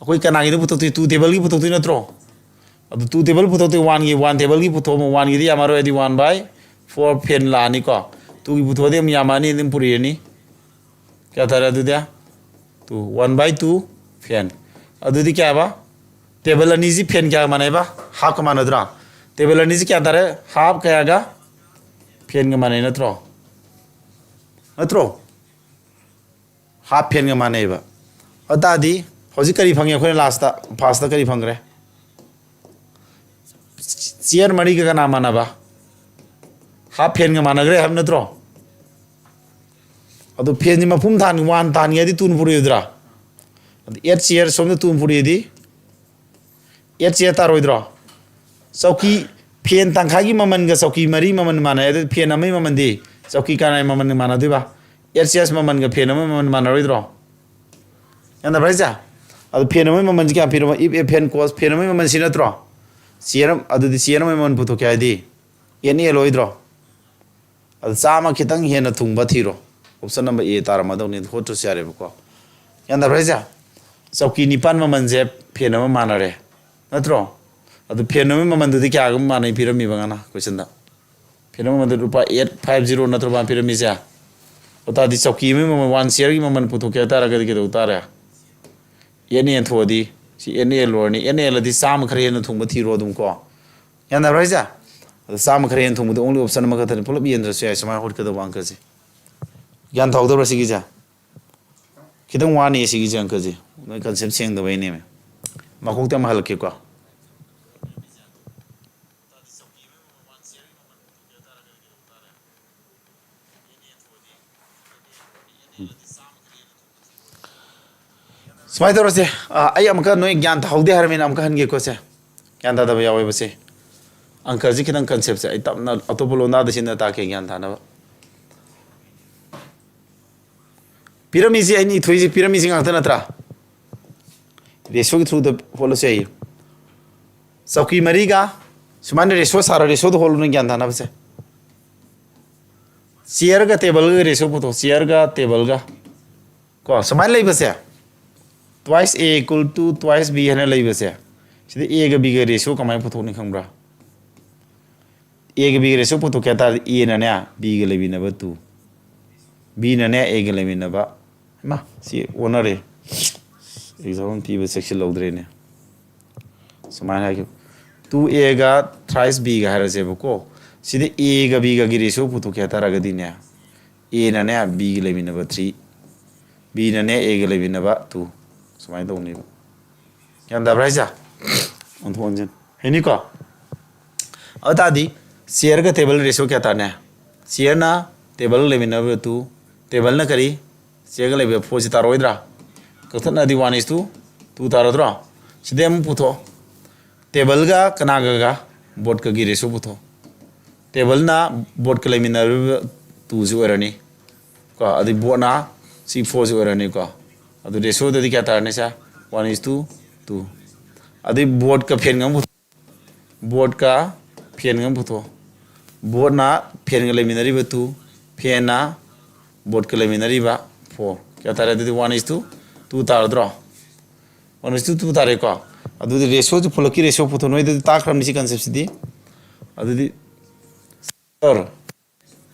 ꯑꯩꯈꯣꯏ ꯀꯅꯥꯒꯤꯗ ꯄꯨꯊꯣꯛꯇꯣꯏ? ꯇꯨ ꯇꯦꯕꯜꯒꯤ ꯄꯨꯊꯣꯛꯇꯣꯏ ꯅꯠꯇ꯭ꯔꯣ? ꯑꯗꯨ ꯇꯨ ꯇꯦꯕꯜ ꯄꯨꯊꯣꯛꯇꯣꯏ, ꯋꯥꯟꯒꯤ, ꯋꯥꯟ ꯇꯦꯕꯜꯒꯤ ꯄꯨꯊꯣꯛꯑꯃ, ꯋꯥꯟꯒꯤꯗꯤ ꯌꯥꯝꯃꯔꯣꯏ, ꯍꯥꯏꯗꯤ ꯋꯥꯟ ꯕꯥꯏ ꯐꯣꯔ ꯐꯦꯟ ꯂꯥꯛꯑꯅꯤꯀꯣ꯫ ꯇꯨꯒꯤ ꯄꯨꯊꯣꯛꯑꯗꯤ ꯑꯃꯨꯛ ꯌꯥꯝꯃꯛꯑꯅꯤ, ꯑꯗꯨꯝ ꯄꯨꯔꯛꯑꯅꯤ꯫ ꯀꯌꯥ ꯇꯥꯔꯦ ꯑꯗꯨꯗꯤ? ꯇꯨ, ꯋꯥꯟ ꯕꯥꯏ ꯇꯨ ꯐꯦꯟ꯫ ꯑꯗꯨꯗꯤ ꯀꯌꯥꯕ? ꯇꯦꯕꯜ ꯑꯅꯤꯁꯤ ꯐꯦꯟ ꯀꯌꯥꯒ ꯃꯥꯟꯅꯩꯕ? ꯍꯥꯞꯀ ꯃꯥꯟꯅꯗ꯭ꯔꯥ? ꯇꯦꯕꯜ ꯑꯅꯤꯁꯤ ꯀꯌꯥ ꯇꯥꯔꯦ? ꯍꯥꯞ ꯀꯌꯥꯒ? ꯐꯦꯟꯒ ꯃꯥꯟꯅꯩ ꯅꯠꯇ꯭ꯔꯣ? ꯅꯠꯇ꯭ꯔꯣ? ꯍꯥꯞ ꯐꯦꯟꯒ ꯃꯥꯟꯅꯩꯕ꯫ ꯑꯗꯨ ꯇꯥꯔꯗꯤ ꯍꯧꯖꯤꯛ ꯀꯔꯤ ꯐꯪꯉꯦ ꯑꯩꯈꯣꯏꯅ ꯂꯥꯁꯇ? ꯐꯥꯔꯁꯇ ꯀꯔꯤ ꯐꯪꯈ꯭ꯔꯦ? ꯆꯤꯌꯔ ꯃꯔꯤꯒ ꯀꯅꯥ ꯃꯥꯟꯅꯕ? ꯍꯥꯐ ꯐꯦꯟꯒ ꯃꯥꯟꯅꯈ꯭ꯔꯦ ꯍꯥꯏꯕ ꯅꯠꯇ꯭ꯔꯣ? ꯑꯗꯨ ꯐꯦꯟꯁꯤ ꯃꯄꯨꯝ ꯊꯥꯟ ꯋꯥꯟ ꯊꯥꯟꯒꯦ ꯍꯥꯏꯗꯤ ꯇꯨꯅ ꯄꯨꯔꯛꯑꯣꯏꯗ꯭ꯔꯥ? ꯑꯗꯨ ꯑꯦꯠ ꯆꯤꯌꯔ ꯁꯣꯝꯗ ꯇꯨꯅ ꯄꯨꯔꯛꯑꯗꯤ ꯑꯦꯠ ꯆꯤꯌꯔ ꯇꯥꯔꯣꯏꯗ꯭ꯔꯣ? ꯆꯧꯀꯤ, ꯐꯦꯟ ꯇꯪꯈꯥꯏꯒꯤ ꯃꯃꯜꯒ ꯆꯧꯀꯤ ꯃꯔꯤ ꯃꯃꯜ ꯃꯥꯟꯅꯩ, ꯑꯗꯨ ꯐꯦꯟ ꯑꯃꯒꯤ ꯃꯃꯜꯗꯤ ꯆꯧꯀꯤ ꯀꯅꯥꯒꯤ ꯃꯃꯜ ꯃꯥꯟꯅꯗꯣꯏꯕ? ꯑꯦꯠ ꯆꯤꯌꯔꯁ ꯃꯃꯜꯒ ꯐꯦꯟ ꯑꯃꯒꯤ ꯃꯃꯜ ꯃꯥꯟꯅꯔꯣꯏꯗ꯭ꯔꯣ? ꯒ꯭ꯌꯥꯟ ꯇꯥꯕ꯭ꯔꯥ ꯍꯥꯏꯁꯦ? ꯑꯗꯨ ꯐꯦꯟ ꯑꯃꯒꯤ ꯃꯃꯜꯁꯤ ꯀꯌꯥ ꯄꯤꯔꯕ? If a fan cost, ꯐꯦꯟ ꯑꯃꯒꯤ ꯃꯃꯜꯁꯤ ꯅꯠꯇ꯭ꯔꯣ? ꯆꯤꯌꯔ ꯑꯃ, ꯑꯗꯨꯗꯤ ꯆꯤꯌꯔ ꯑꯃꯒꯤ ꯃꯃꯜ ꯄꯨꯊꯣꯛꯀꯦ ꯍꯥꯏꯗꯤ ꯑꯦꯟ ꯑꯦꯜ ꯑꯣꯏꯗ꯭ꯔꯣ? ꯑꯗꯨ ꯆꯥꯝꯃ ꯈꯤꯇꯪ ꯍꯦꯟꯅ ꯊꯨꯡꯕ ꯊꯤꯔꯣ꯫ ꯑꯣꯞꯁꯟ ꯅꯝꯕꯔ ꯑꯦ ꯇꯥꯔꯝꯃꯗꯧꯅꯤ, ꯑꯗꯨ ꯍꯣꯠꯇ꯭ꯔꯁꯨ ꯌꯥꯔꯦꯕꯀꯣ꯫ ꯒ꯭ꯌꯥꯟ ꯇꯥꯕ꯭ꯔꯥ ꯍꯥꯏꯁꯦ? ꯆꯧꯀꯤ ꯅꯤꯄꯥꯟ ꯃꯃꯜꯁꯦ ꯐꯦꯟ ꯑꯃ ꯃꯥꯟꯅꯔꯦ, ꯅꯠꯇ꯭ꯔꯣ? ꯑꯗꯨ ꯐꯦꯟ ꯑꯃꯒꯤ ꯃꯃꯜꯗꯨꯗꯤ ꯀꯌꯥꯒꯨꯝꯕ ꯃꯥꯟꯅꯩ ꯄꯤꯔꯝꯃꯤꯕ ꯉꯅ ꯀꯣꯏꯁꯟꯗ? ꯐꯦꯟ ꯑꯃꯒꯤ ꯃꯃꯜꯗꯨ ꯂꯨꯄꯥ ꯑꯦꯠ ꯐꯥꯏꯚ ꯖꯤꯔꯣ ꯅꯠꯇ꯭ꯔꯣ ꯃꯥ ꯄꯤꯔꯝꯃꯤꯁꯦ? ꯑꯗꯨ ꯇꯥꯔꯗꯤ ꯆꯧꯀꯤ ꯑꯃꯒꯤ ꯃꯃꯜ, ꯋꯥꯟ ꯆꯤꯌꯔꯒꯤ ꯃꯃꯜ ꯄꯨꯊꯣꯛꯀꯦ ꯍꯥꯏ ꯇꯥꯔꯒꯗꯤ ꯀꯩꯗꯧ ꯇꯥꯔꯦ? ꯑꯦꯟ ꯑꯦ ꯊꯣꯛꯑꯗꯤ, ꯁꯤ ꯑꯦꯟ ꯑꯦ ꯂꯣꯏꯔꯅꯤ꯫ ꯑꯦꯟ ꯑꯦ ꯑꯗꯤ ꯆꯥꯝꯃ ꯈꯔ ꯍꯦꯟꯅ ꯊꯨꯡꯕ ꯊꯤꯔꯣ ꯑꯗꯨꯝ ꯀꯣ꯫ ꯒ꯭ꯌꯥꯟ ꯇꯥꯕ꯭ꯔꯥ ꯍꯥꯏꯁꯦ? ꯑꯗꯣ ꯆꯥꯝꯃ ꯈꯔ ꯍꯦꯟꯅ ꯊꯨꯡꯕꯗꯤ only option ꯑꯃꯈꯛꯇꯅꯤ, ꯄꯨꯂꯞ ꯌꯦꯟꯗ꯭ꯔꯁꯨ ꯌꯥꯏ꯫ ꯁꯨꯃꯥꯏꯅ ꯍꯣꯠꯀꯗꯧꯕ ꯑꯪꯀꯁꯦ꯫ ꯒ꯭ꯌꯥꯟ ꯇꯥꯍꯧꯗꯕ꯭ꯔꯥ ꯁꯤꯒꯤꯁꯦ? ꯈꯤꯇꯪ ꯋꯥꯅꯤ ꯁꯤꯒꯤꯁꯦ ꯑꯪꯀꯁꯦ, ꯅꯣꯏ ꯀꯟꯁꯦꯞ ꯁꯦꯡꯗꯕꯩꯅꯦꯃꯦ꯫ ꯃꯀꯣꯛꯇ ꯑꯃ ꯍꯜꯂꯛꯀꯦꯀꯣ꯫ ꯁꯨꯃꯥꯏꯅ ꯇꯧꯔꯁꯦ꯫ ꯑ, ꯑꯩ ꯑꯃꯨꯛꯀ ꯅꯣꯏ ꯒ꯭ꯌꯥꯟ ꯇꯥꯍꯧꯗꯦ ꯍꯥꯏꯔꯕꯅꯤꯅ ꯑꯃꯨꯛꯀ ꯍꯟꯒꯦꯀꯣ ꯁꯦ꯫ ꯒ꯭ꯌꯥꯟ ꯇꯥꯗꯕ ꯌꯥꯎꯋꯦꯕ ꯁꯦ꯫ ꯑꯪꯀꯁꯤ ꯈꯤꯇꯪ ꯀꯟꯁꯦꯞꯁꯦ ꯑꯩ ꯇꯞꯅ ꯑꯇꯣꯞꯄ ꯂꯣꯟꯗꯥꯗ ꯁꯤꯟꯅ ꯇꯥꯛꯀꯦ ꯒ꯭ꯌꯥꯟ ꯇꯥꯅꯕ꯫ ꯄꯤꯔꯝꯃꯤꯁꯤ, ꯑꯩꯅ ꯏꯊꯣꯛꯏꯁꯤ ꯄꯤꯔꯝꯃꯤꯁꯤ ꯉꯥꯛꯇ ꯅꯠꯇ꯭ꯔꯥ? ꯔꯦꯁꯤꯌꯣꯒꯤ ꯊ꯭ꯔꯨꯗ ꯍꯣꯠꯂꯁꯨ ꯌꯥꯏꯌꯦ꯫ ꯆꯧꯀꯤ ꯃꯔꯤꯒ ꯁꯨꯃꯥꯏꯅ ꯔꯦꯁꯤꯌꯣ ꯁꯥꯔ, ꯔꯦꯁꯤꯌꯣꯗ ꯍꯣꯠꯂꯨꯅ ꯒ꯭ꯌꯥꯟ ꯇꯥꯅꯕꯁꯦ꯫ ꯆꯤꯌꯔꯒ ꯇꯦꯕꯜꯒ ꯔꯦꯁꯤꯌꯣ ꯄꯨꯊꯣꯛ, ꯆꯤꯌꯔꯒ ꯇꯦꯕꯜꯒ ꯀꯣ ꯁꯨꯃꯥꯏꯅ ꯂꯩꯕꯁꯦ, twice A equal to twice B ꯍꯥꯏꯅ ꯂꯩꯕꯁꯦ, ꯁꯤꯗ ꯑꯦꯒ ꯕꯤꯒ ꯔꯦꯁꯤꯌꯣ ꯀꯃꯥꯏꯅ ꯄꯨꯊꯣꯛꯅꯤ ꯈꯪꯕ꯭ꯔꯥ? ꯑꯦꯒ ꯕꯤꯒ ꯔꯦꯁꯤꯌꯣ ꯄꯨꯊꯣꯛꯀꯦ ꯍꯥꯏ ꯇꯥꯔꯗꯤ ꯑꯦꯅꯅꯦ ꯕꯤꯒ ꯂꯩꯃꯤꯟꯅꯕ ꯇꯨ, ꯕꯤꯅꯅꯦ ꯑꯦꯒ ꯂꯩꯃꯤꯟꯅꯕ꯫ ꯏꯃꯥ, ꯁꯤ ꯑꯣꯟꯅꯔꯦ, ꯑꯦꯛꯖꯥꯝ ꯄꯤꯕ ꯆꯦꯛꯁꯤꯜꯍꯧꯗ꯭ꯔꯦꯅꯦ꯫ ꯁꯨꯃꯥꯏꯅ ꯍꯥꯏꯈꯤꯕ, ꯇꯨ ꯑꯦꯒ ꯊ꯭ꯔꯥꯏꯁ ꯕꯤꯒ ꯍꯥꯏꯔꯁꯦꯕꯀꯣ꯫ ꯁꯤꯗ ꯑꯦꯒ ꯕꯤꯒꯒꯤ ꯔꯦꯁꯤꯌꯣ ꯄꯨꯊꯣꯛꯀꯦ ꯍꯥꯏ ꯇꯥꯔꯒꯗꯤꯅꯦ, ꯑꯦꯅꯅꯦ ꯕꯤꯒ ꯂꯩꯃꯤꯟꯅꯕ ꯊ꯭ꯔꯤ, ꯕꯤꯅꯅꯦ ꯑꯦꯒ ꯂꯩꯃꯤꯟꯅꯕ ꯇꯨ꯫ ꯁꯨꯃꯥꯏꯅ ꯇꯧꯅꯦꯕ꯫ ꯒ꯭ꯌꯥꯟ ꯇꯥꯕ꯭ꯔꯥ ꯍꯥꯏꯁꯦ? ꯑꯣꯟꯊꯣꯛ ꯑꯣꯟꯁꯤꯟ ꯍꯩꯅꯤꯀꯣ? ꯑꯗꯨ ꯇꯥꯔꯗꯤ ꯆꯤꯌꯔꯒ ꯇꯦꯕꯜ ꯔꯦꯁꯤꯌꯣ ꯀꯌꯥ ꯇꯥꯔꯅꯤ? ꯆꯤꯌꯔꯅ ꯇꯦꯕꯜ ꯂꯩꯃꯤꯟꯅꯕ ꯇꯨ, ꯇꯦꯕꯜꯅ ꯀꯔꯤ? ꯆꯤꯌꯔꯒ ꯂꯩꯕ ꯐꯣꯔꯁꯤ ꯇꯥꯔꯣꯏꯗ꯭ꯔꯥ? ꯀꯛꯊꯠꯅꯗꯤ ꯋꯥꯟ ꯏꯁ ꯇꯨ ꯇꯨ ꯇꯥꯔꯗ꯭ꯔꯣ? ꯁꯤꯗꯩ ꯑꯃꯨꯛ ꯄꯨꯊꯣꯛꯑꯣ꯫ ꯇꯦꯕꯜꯒ ꯀꯅꯥꯒꯒ? ꯕꯣꯔꯗꯀꯒꯤ ꯔꯦꯁꯤꯌꯣ ꯄꯨꯊꯣꯛꯑꯣ꯫ ꯇꯦꯕꯜꯅ ꯕꯣꯔꯗꯀ ꯂꯩꯃꯤꯟꯅꯔꯤꯕ ꯇꯨꯁꯤ ꯑꯣꯏꯔꯅꯤ ꯀꯣ, ꯑꯗꯩ ꯕꯣꯔꯗꯅ ꯁꯤ ꯐꯣꯔꯁꯤ ꯑꯣꯏꯔꯅꯤꯀꯣ꯫ ꯑꯗꯨ ꯔꯦꯁꯤꯌꯣꯗꯗꯤ ꯀꯌꯥ ꯇꯥꯔꯅꯤ ꯁꯦ? ꯋꯥꯟ ꯏꯁ ꯇꯨ ꯇꯨ꯫ ꯑꯗꯩ ꯕꯣꯔꯗꯀ ꯐꯦꯟꯒ ꯑꯃꯨꯛ ꯄꯨꯊꯣꯛꯑꯣ꯫ ꯕꯣꯔꯗꯀ ꯐꯦꯟꯒ ꯑꯃꯨꯛ ꯄꯨꯊꯣꯛꯑꯣ꯫ ꯕꯣꯔꯗꯅ ꯐꯦꯟꯒ ꯂꯩꯃꯤꯟꯅꯔꯤꯕ ꯇꯨ, ꯐꯦꯟꯅ ꯕꯣꯔꯗꯀ ꯂꯩꯃꯤꯟꯅꯔꯤꯕ ꯐꯣꯔ꯫ ꯀꯌꯥ ꯇꯥꯔꯦ ꯑꯗꯨꯗꯤ? ꯋꯥꯟ ꯏꯁ ꯇꯨ ꯇꯨ ꯇꯥꯔꯗ꯭ꯔꯣ? ꯋꯥꯟ ꯏꯁ ꯇꯨ ꯇꯨ ꯇꯥꯔꯦꯀꯣ꯫ ꯑꯗꯨꯗꯤ ꯔꯦꯁꯤꯌꯣꯁꯤ ꯄꯨꯂꯞꯀꯤ ꯔꯦꯁꯤꯌꯣ ꯄꯨꯊꯣꯛ, ꯅꯣꯏꯗꯗꯤ ꯇꯥꯛꯈ꯭ꯔꯕꯅꯤ ꯁꯤ ꯀꯟꯁꯦꯞꯁꯤꯗꯤ꯫ ꯑꯗꯨꯗꯤ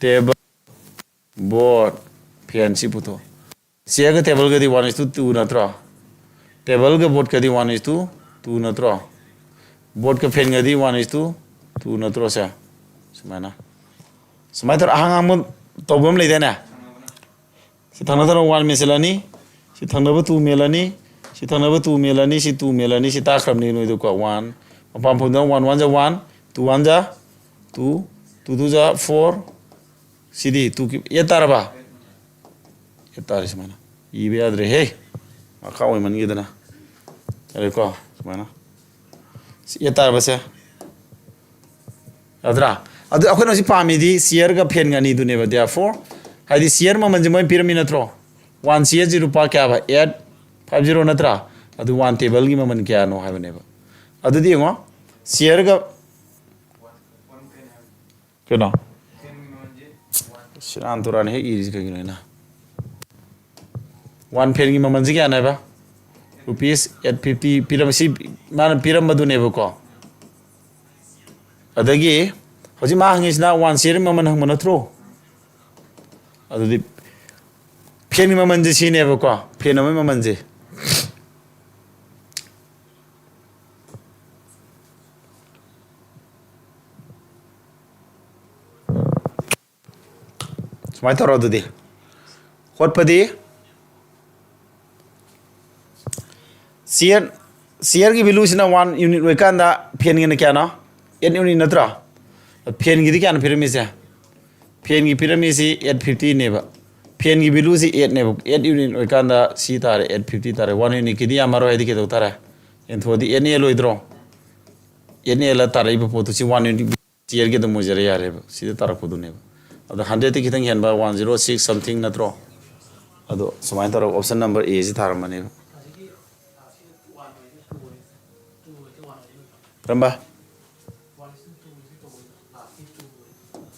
ꯇꯦꯕꯜ, ꯕꯣꯔꯗ, ꯐꯦꯟ ꯁꯤ ꯄꯨꯊꯣꯛ꯫ ꯆꯤꯌꯔꯒ ꯇꯦꯕꯜꯒꯗꯤ ꯋꯥꯟ ꯏꯁ ꯇꯨ ꯇꯨ ꯅꯠꯇ꯭ꯔꯣ? ꯇꯦꯕꯜꯒ ꯕꯣꯔꯗꯀꯗꯤ ꯋꯥꯟ ꯏꯁ ꯇꯨ ꯇꯨ ꯅꯠꯇ꯭ꯔꯣ? ꯕꯣꯔꯗꯀ ꯐꯦꯟꯒꯗꯤ ꯋꯥꯟ ꯏꯁ ꯇꯨ ꯇꯨ ꯅꯠꯇ꯭ꯔꯣ ꯁꯦ? ꯁꯨꯃꯥꯏꯅ꯫ ꯁꯨꯃꯥꯏꯅ ꯇꯧꯔ ꯑꯍꯥꯡ ꯑꯍꯥꯡꯕ ꯇꯧꯕ ꯑꯃ ꯂꯩꯗꯥꯏꯅꯦ? ꯁꯤ ꯊꯪꯅ ꯊꯪꯅ ꯋꯥꯟ ꯃꯦꯟꯁꯤꯜꯂꯅꯤ, ꯁꯤ ꯊꯪꯅꯕ ꯇꯨ ꯃꯦꯜꯂꯅꯤ, ꯁꯤ ꯊꯪꯅꯕ ꯇꯨ ꯃꯦꯜꯂꯅꯤ, ꯁꯤ ꯇꯨ ꯃꯦꯜꯂꯅꯤ, ꯁꯤ ꯇꯥꯛꯈ꯭ꯔꯕꯅꯤ ꯅꯣꯏꯗꯀꯣ꯫ ꯋꯥꯟ, ꯃꯄꯥꯟ ꯐꯝꯗ ꯋꯥꯟ ꯋꯥꯟ ꯖ ꯋꯥꯟ, ꯇꯨ ꯋꯥꯟ ꯖ ꯇꯨ, ꯇꯨ ꯇꯨ ꯖ ꯐꯣꯔ, ꯁꯤꯗꯤ ꯇꯨ ꯀ꯭ꯌꯨꯕ ꯑꯦꯠ ꯇꯥꯔꯕ? ꯑꯦꯠ ꯇꯥꯔꯦ ꯁꯨꯃꯥꯏꯅ꯫ ꯏꯕ ꯌꯥꯗ꯭ꯔꯦꯍꯦ, ꯃꯈꯥ ꯑꯣꯏꯃꯟꯈꯤꯗꯅ꯫ ꯌꯥꯔꯦꯀꯣ? ꯁꯨꯃꯥꯏꯅ꯫ ꯁꯤ ꯑꯦꯠ ꯇꯥꯔꯕꯁꯦ? ꯌꯥꯗ꯭ꯔꯥ? ꯑꯗꯨ ꯑꯩꯈꯣꯏꯅ ꯍꯧꯖꯤꯛ ꯄꯥꯝꯃꯤꯗꯤ ꯆꯤꯌꯔꯒ ꯐꯦꯟꯒ ꯑꯅꯤꯗꯨꯅꯦꯕ꯫ Therefore, ꯍꯥꯏꯗꯤ ꯆꯤꯌꯔ ꯃꯃꯜꯁꯦ ꯃꯣꯏꯅ ꯄꯤꯔꯝꯃꯤ ꯅꯠꯇ꯭ꯔꯣ? ꯋꯥꯟ ꯆꯤꯌꯔꯁꯤ ꯂꯨꯄꯥ ꯀꯌꯥꯕ? ꯑꯦꯠ ꯐꯥꯏꯚ ꯖꯤꯔꯣ ꯅꯠꯇ꯭ꯔꯥ? ꯑꯗꯨ ꯋꯥꯟ ꯇꯦꯕꯜꯒꯤ ꯃꯃꯜ ꯀꯌꯥꯅꯣ ꯍꯥꯏꯕꯅꯦꯕ꯫ ꯑꯗꯨꯗꯤ ꯌꯦꯡꯉꯣ, ꯆꯤꯌꯔꯒ ꯀꯩꯅꯣ? ꯁꯤꯔꯥꯟ ꯇꯨꯔꯥꯟ ꯍꯦꯛ ꯏꯔꯤꯁꯤ ꯀꯩꯒꯤꯅꯣ ꯑꯩꯅ? ꯋꯥꯟ ꯐꯦꯟꯒꯤ ꯃꯃꯜꯁꯤ ꯀꯌꯥꯅꯦꯕ? ꯔꯨꯄꯤꯁ ꯑꯦꯠ ꯐꯤꯐꯇꯤ ꯄꯤꯔꯝ-, ꯁꯤ ꯃꯥꯅ ꯄꯤꯔꯝꯕꯗꯨꯅꯦꯕꯀꯣ꯫ ꯑꯗꯒꯤ ꯍꯧꯖꯤꯛ ꯃꯥ ꯍꯪꯉꯤꯁꯤꯅ ꯋꯥꯟ ꯆꯤꯌꯔ ꯃꯃꯜ ꯍꯪꯕ ꯅꯠꯇ꯭ꯔꯣ? ꯑꯗꯨꯗꯤ ꯐꯦꯟꯒꯤ ꯃꯃꯜꯁꯦ ꯁꯤꯅꯦꯕꯀꯣ, ꯐꯦꯟ ꯑꯃꯒꯤ ꯃꯃꯜꯁꯦ꯫ ꯁꯨꯃꯥꯏꯅ ꯇꯧꯔꯣ ꯑꯗꯨꯗꯤ꯫ ꯍꯣꯠꯄꯗꯤ ꯆꯤꯌꯔ ꯆꯤꯌꯔꯒꯤ ꯚꯦꯂꯨꯁꯤꯅ ꯋꯥꯟ ꯌꯨꯅꯤꯠ ꯑꯣꯏꯀꯥꯟꯗ ꯐꯦꯟꯒꯤꯅ ꯀꯌꯥꯅꯣ? ꯑꯦꯠ ꯌꯨꯅꯤꯠ ꯅꯠꯇ꯭ꯔꯣ? ꯐꯦꯟꯒꯤꯗꯤ ꯀꯌꯥꯅꯣ ꯄꯤꯔꯝꯃꯤꯁꯦ? ꯐꯦꯟꯒꯤ ꯄꯤꯔꯝꯃꯤꯁꯤ ꯑꯦꯠ ꯐꯤꯐꯇꯤꯅꯦꯕ꯫ ꯐꯦꯟꯒꯤ ꯚꯦꯂꯨꯁꯤ ꯑꯦꯠꯅꯦꯕ꯫ ꯑꯦꯠ ꯌꯨꯅꯤꯠ ꯑꯣꯏꯀꯥꯟꯗ ꯁꯤ ꯇꯥꯔꯦ, ꯑꯦꯠ ꯐꯤꯐꯇꯤ ꯇꯥꯔꯦ꯫ ꯋꯥꯟ ꯌꯨꯅꯤꯠꯀꯤꯗꯤ ꯌꯥꯝꯃꯔꯣꯏ ꯍꯥꯏꯗꯤ ꯀꯩꯗꯧ ꯇꯥꯔꯦ? ꯌꯦꯟꯊꯣꯛꯑꯗꯤ ꯑꯦꯠꯅ ꯑꯦꯜ ꯑꯣꯏꯗ꯭ꯔꯣ? ꯑꯦꯠꯅ ꯑꯦꯜꯗ ꯇꯥꯔꯛꯏꯕ ꯄꯣꯠꯇꯨ ꯁꯤ ꯋꯥꯟ ꯌꯨꯅꯤꯠ ꯆꯤꯌꯔꯒꯤ ꯑꯗꯨꯝ ꯑꯣꯏꯖꯔꯦ ꯌꯥꯔꯦꯕ꯫ ꯁꯤꯗ ꯇꯥꯔꯛꯄꯗꯨꯅꯦꯕ꯫ ꯑꯗꯣ ꯍꯟꯗ꯭ꯔꯦꯠꯇꯤ ꯈꯤꯇꯪ ꯍꯦꯟꯕ, ꯋꯥꯟ ꯖꯤꯔꯣ ꯁꯤꯛꯁ ꯁꯝꯊꯤꯡ ꯅꯠꯇ꯭ꯔꯣ? ꯑꯗꯣ ꯁꯨꯃꯥꯏꯅ ꯇꯧꯔꯒ ꯑꯣꯞꯁꯟ ꯅꯝꯕꯔ ꯑꯦꯁꯤ ꯊꯥꯔꯝꯕꯅꯦꯕ꯫ ꯀꯔꯝꯕ?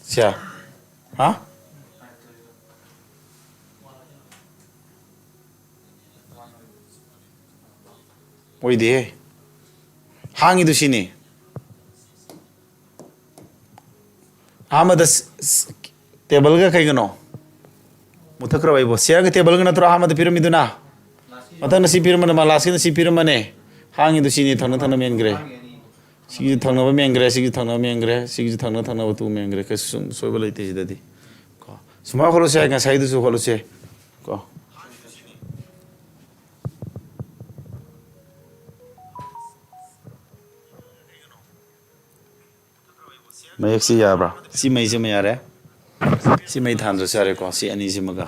ꯁꯤꯌꯥ? ꯍꯥ? ꯑꯣꯏꯗꯦꯍꯦ꯫ ꯍꯥꯡꯉꯤꯗꯨ ꯁꯤꯅꯤ꯫ ꯑꯍꯥꯟꯕꯗ ꯁ- ꯁ- ꯇꯦꯕꯜꯒ ꯀꯩꯒꯅꯣ? ꯃꯨꯊꯠꯈ꯭ꯔꯕ ꯑꯩꯕꯣ꯫ ꯁꯤꯌꯔꯒ ꯇꯦꯕꯜꯒ ꯅꯠꯇ꯭ꯔꯣ ꯑꯍꯥꯟꯕꯗ ꯄꯤꯔꯝꯃꯤꯗꯨꯅ? ꯃꯊꯪꯗ ꯁꯤ ꯄꯤꯔꯝꯕꯅ, ꯃꯥ ꯂꯥꯁꯀꯤꯗ ꯁꯤ ꯄꯤꯔꯝꯕꯅꯦ꯫ ꯍꯥꯡꯉꯤꯗꯨ ꯁꯤꯅꯤ, ꯊꯪꯅ ꯊꯪꯅ ꯃꯦꯟꯈ꯭ꯔꯦ꯫ ꯁꯤꯒꯤꯁꯨ ꯊꯪꯅꯕ ꯃꯦꯟꯈ꯭ꯔꯦ, ꯁꯤꯒꯤꯁꯨ ꯊꯪꯅꯕ ꯃꯦꯟꯈ꯭ꯔꯦ, ꯁꯤꯒꯤꯁꯨ ꯊꯪꯅ ꯊꯪꯅꯕ ꯇꯨ ꯃꯦꯟꯈ꯭ꯔꯦ꯫ ꯀꯩꯁꯨ ꯁꯨꯝ ꯁꯣꯏꯕ ꯂꯩꯇꯦ ꯁꯤꯗꯗꯤ꯫ ꯀꯣ, ꯁꯨꯃꯥꯏꯅ ꯍꯣꯠꯂꯁꯨ ꯌꯥꯏ, ꯉꯁꯥꯏꯗꯨꯁꯨ ꯍꯣꯠꯂꯁꯨ ꯌꯥꯏ꯫ ꯀꯣ꯫ ꯃꯌꯦꯛꯁꯤ ꯌꯥꯕ꯭ꯔꯥ? ꯁꯤ ꯃꯩꯁꯤꯃ ꯌꯥꯔꯦ꯫ ꯁꯤ ꯃꯩ ꯊꯥꯟꯗ꯭ꯔꯁꯨ ꯌꯥꯔꯦꯀꯣ, ꯁꯤ ꯑꯅꯤꯁꯤꯃꯒ꯫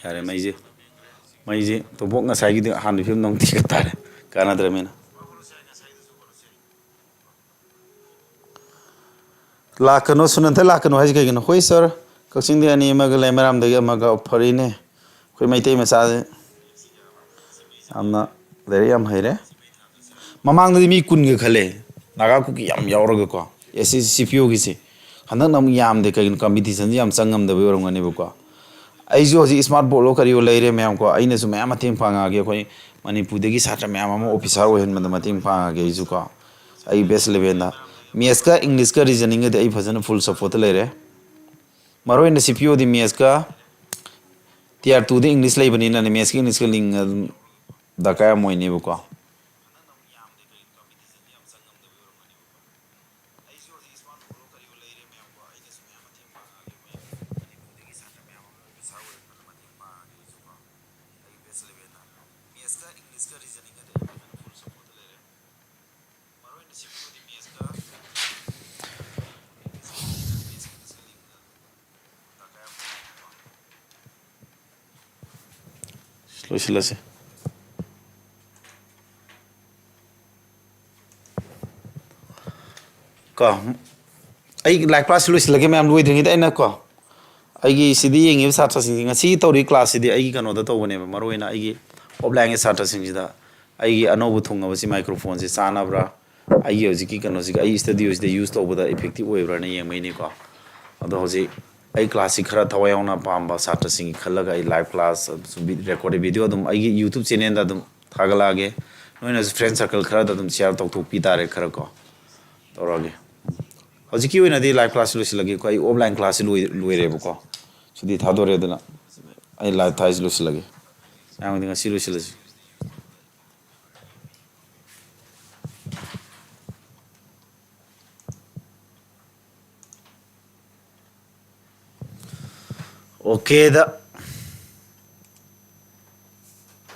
ꯌꯥꯔꯦ, ꯃꯩꯁꯦ, ꯃꯩꯁꯦ ꯇꯣꯝꯄꯣꯛ ꯉꯁꯥꯏꯒꯤꯗꯤ ꯍꯥꯟꯅ ꯐꯤꯕꯝꯗ ꯑꯃꯨꯛ ꯊꯤꯒꯠ ꯇꯥꯔꯦ꯫ ꯀꯥꯟꯅꯗ꯭ꯔꯃꯤꯅ꯫ ꯂꯥꯛꯀꯅꯨ, ꯁꯨꯅꯟꯊ ꯂꯥꯛꯀꯅꯨ ꯍꯥꯏꯁꯦ ꯀꯩꯒꯤꯅꯣ? ꯍꯣꯏ ꯁꯥꯔ, ꯀꯛꯆꯤꯡꯗꯒꯤ ꯑꯅꯤ ꯑꯃꯒ ꯂꯩꯃꯔꯥꯝꯗꯒꯤ ꯑꯃꯒ꯫ ꯐꯔꯤꯅꯦ, ꯑꯩꯈꯣꯏ ꯃꯩꯇꯩ ꯃꯆꯥꯁꯦ ꯌꯥꯝꯅ ꯂꯥꯏꯔꯤꯛ ꯌꯥꯝ ꯍꯩꯔꯦ꯫ ꯃꯃꯥꯡꯗꯗꯤ ꯃꯤ ꯀꯨꯟꯒ ꯈꯜꯂꯦ, ꯅꯥꯒꯥ ꯀꯨꯀꯤ ꯌꯥꯝ ꯌꯥꯎꯔꯒꯀꯣ, ꯑꯦꯁ ꯁꯤ ꯁꯤ ꯄꯤ ꯑꯣꯒꯤꯁꯦ꯫ ꯍꯟꯗꯛꯅ ꯑꯃꯨꯛ ꯌꯥꯝꯗꯦ, ꯀꯩꯒꯤꯅꯣ? ꯀꯝꯄꯤꯇꯤꯁꯟꯁꯦ ꯌꯥꯝ ꯆꯪꯉꯝꯗꯕꯒꯤ ꯑꯣꯏꯔꯝꯒꯅꯦꯕꯀꯣ꯫ ꯑꯩꯁꯨ ꯍꯧꯖꯤꯛ ꯏꯁꯃꯥꯔꯠ ꯕꯣꯔꯗꯂꯣ ꯀꯔꯤꯑꯣ ꯂꯩꯔꯦ ꯃꯌꯥꯝ ꯀꯣ, ꯑꯩꯅꯁꯨ ꯃꯌꯥꯝ ꯃꯇꯦꯡ ꯄꯥꯡꯉꯛꯑꯒꯦ꯫ ꯑꯩꯈꯣꯏ ꯃꯅꯤꯄꯨꯔꯗꯒꯤ ꯁꯥꯇ꯭ꯔ ꯃꯌꯥꯝ ꯑꯃ ꯑꯣꯐꯤꯁꯥꯔ ꯑꯣꯏꯍꯟꯕꯗ ꯃꯇꯦꯡ ꯄꯥꯡꯉꯛꯑꯒꯦ ꯑꯩꯁꯨ ꯀꯣ꯫ ꯑꯩ ꯕꯦꯁ ꯏꯂꯦꯚꯦꯟꯗ ꯃꯦꯠꯁꯀ ꯏꯪꯂꯤꯁꯀ ꯔꯤꯖꯅꯤꯡꯒꯗꯤ ꯑꯩ ꯐꯖꯅ ꯐꯨꯜ ꯁꯞꯄꯣꯔꯠꯇ ꯂꯩꯔꯦ꯫ ꯃꯔꯨ ꯑꯣꯏꯅ ꯁꯤ ꯄꯤ ꯑꯣꯗꯤ ꯃꯦꯠꯁꯀ ꯇꯤꯌꯔ ꯇꯨꯗ ꯏꯪꯂꯤꯁ ꯂꯩꯕꯅꯤꯅꯅꯦ, ꯃꯦꯠꯁꯀ ꯏꯪꯂꯤꯁꯀ ꯂꯤꯡ ꯑꯗꯨꯝ ꯗꯔꯀꯥꯔ ꯌꯥꯝ ꯑꯣꯏꯅꯦꯕꯀꯣ꯫ ꯂꯣꯏꯁꯤꯜꯂꯁꯤ꯫ ꯀꯣ, ꯑꯩ live class ꯂꯣꯏꯁꯤꯜꯂꯒꯦ ꯃꯌꯥꯝ꯫ ꯂꯣꯏꯗ꯭ꯔꯤꯉꯩꯗ ꯑꯩꯅ ꯀꯣ, ꯑꯩꯒꯤ ꯁꯤꯗ ꯌꯦꯡꯉꯤꯕ ꯁꯥꯇ꯭ꯔꯁꯤꯡꯁꯤ, ꯉꯁꯤ ꯇꯧꯔꯤ class ꯁꯤꯗꯤ ꯑꯩꯒꯤ ꯀꯩꯅꯣꯗ ꯇꯧꯕꯅꯦꯕ, ꯃꯔꯨꯑꯣꯏꯅ ꯑꯩꯒꯤ offline ꯒꯤ ꯁꯥꯇ꯭ꯔꯁꯤꯡꯁꯤꯗ ꯑꯩꯒꯤ ꯑꯅꯧꯕ ꯊꯨꯡꯉꯕꯁꯤ microphone ꯁꯤ ꯆꯥꯟꯅꯕ꯭ꯔꯥ, ꯑꯩꯒꯤ ꯍꯧꯖꯤꯛꯀꯤ ꯀꯩꯅꯣꯁꯤꯒ ꯑꯩ studio ꯁꯤꯗ use ꯇꯧꯕꯗ effective ꯑꯣꯏꯕ꯭ꯔꯥꯅ ꯌꯦꯡꯕꯩꯅꯤꯀꯣ꯫ ꯑꯗꯣ ꯍꯧꯖꯤꯛ ꯑꯩ class ꯁꯤ ꯈꯔ ꯊꯋꯥꯏ ꯌꯥꯎꯅ ꯄꯥꯝꯕ ꯁꯥꯇ꯭ꯔꯁꯤꯡꯒꯤ ꯈꯜꯂꯒ ꯑꯩ live class recorded video ꯑꯗꯨꯝ ꯑꯩꯒꯤ YouTube channel ꯗ ꯑꯗꯨꯝ ꯊꯥꯒꯠꯂꯛꯑꯒꯦ꯫ ꯅꯣꯏꯅꯁꯨ friend circle ꯈꯔꯗ ꯑꯗꯨꯝ share ꯇꯧꯊꯣꯛꯄꯤ ꯇꯥꯔꯦ, ꯈꯔ ꯀꯣ ꯇꯧꯔꯛꯑꯒꯦ꯫ ꯍꯧꯖꯤꯛꯀꯤ ꯑꯣꯏꯅꯗꯤ live class ꯂꯣꯏꯁꯤꯜꯂꯒꯦꯀꯣ꯫ ꯑꯩ offline class ꯁꯤ ꯂꯣꯏ-, ꯂꯣꯏꯔꯦꯕꯀꯣ꯫ ꯁꯨꯇꯤ ꯊꯥꯗꯣꯔꯦ, ꯑꯗꯨꯅ ꯑꯩ live ꯊꯥꯏꯁꯤ ꯂꯣꯏꯁꯤꯜꯂꯒꯦ꯫ ꯃꯌꯥꯝꯒꯤꯗꯤ ꯉꯁꯤ ꯂꯣꯏꯁꯤꯜꯂꯁꯤ꯫ OK ꯗ꯫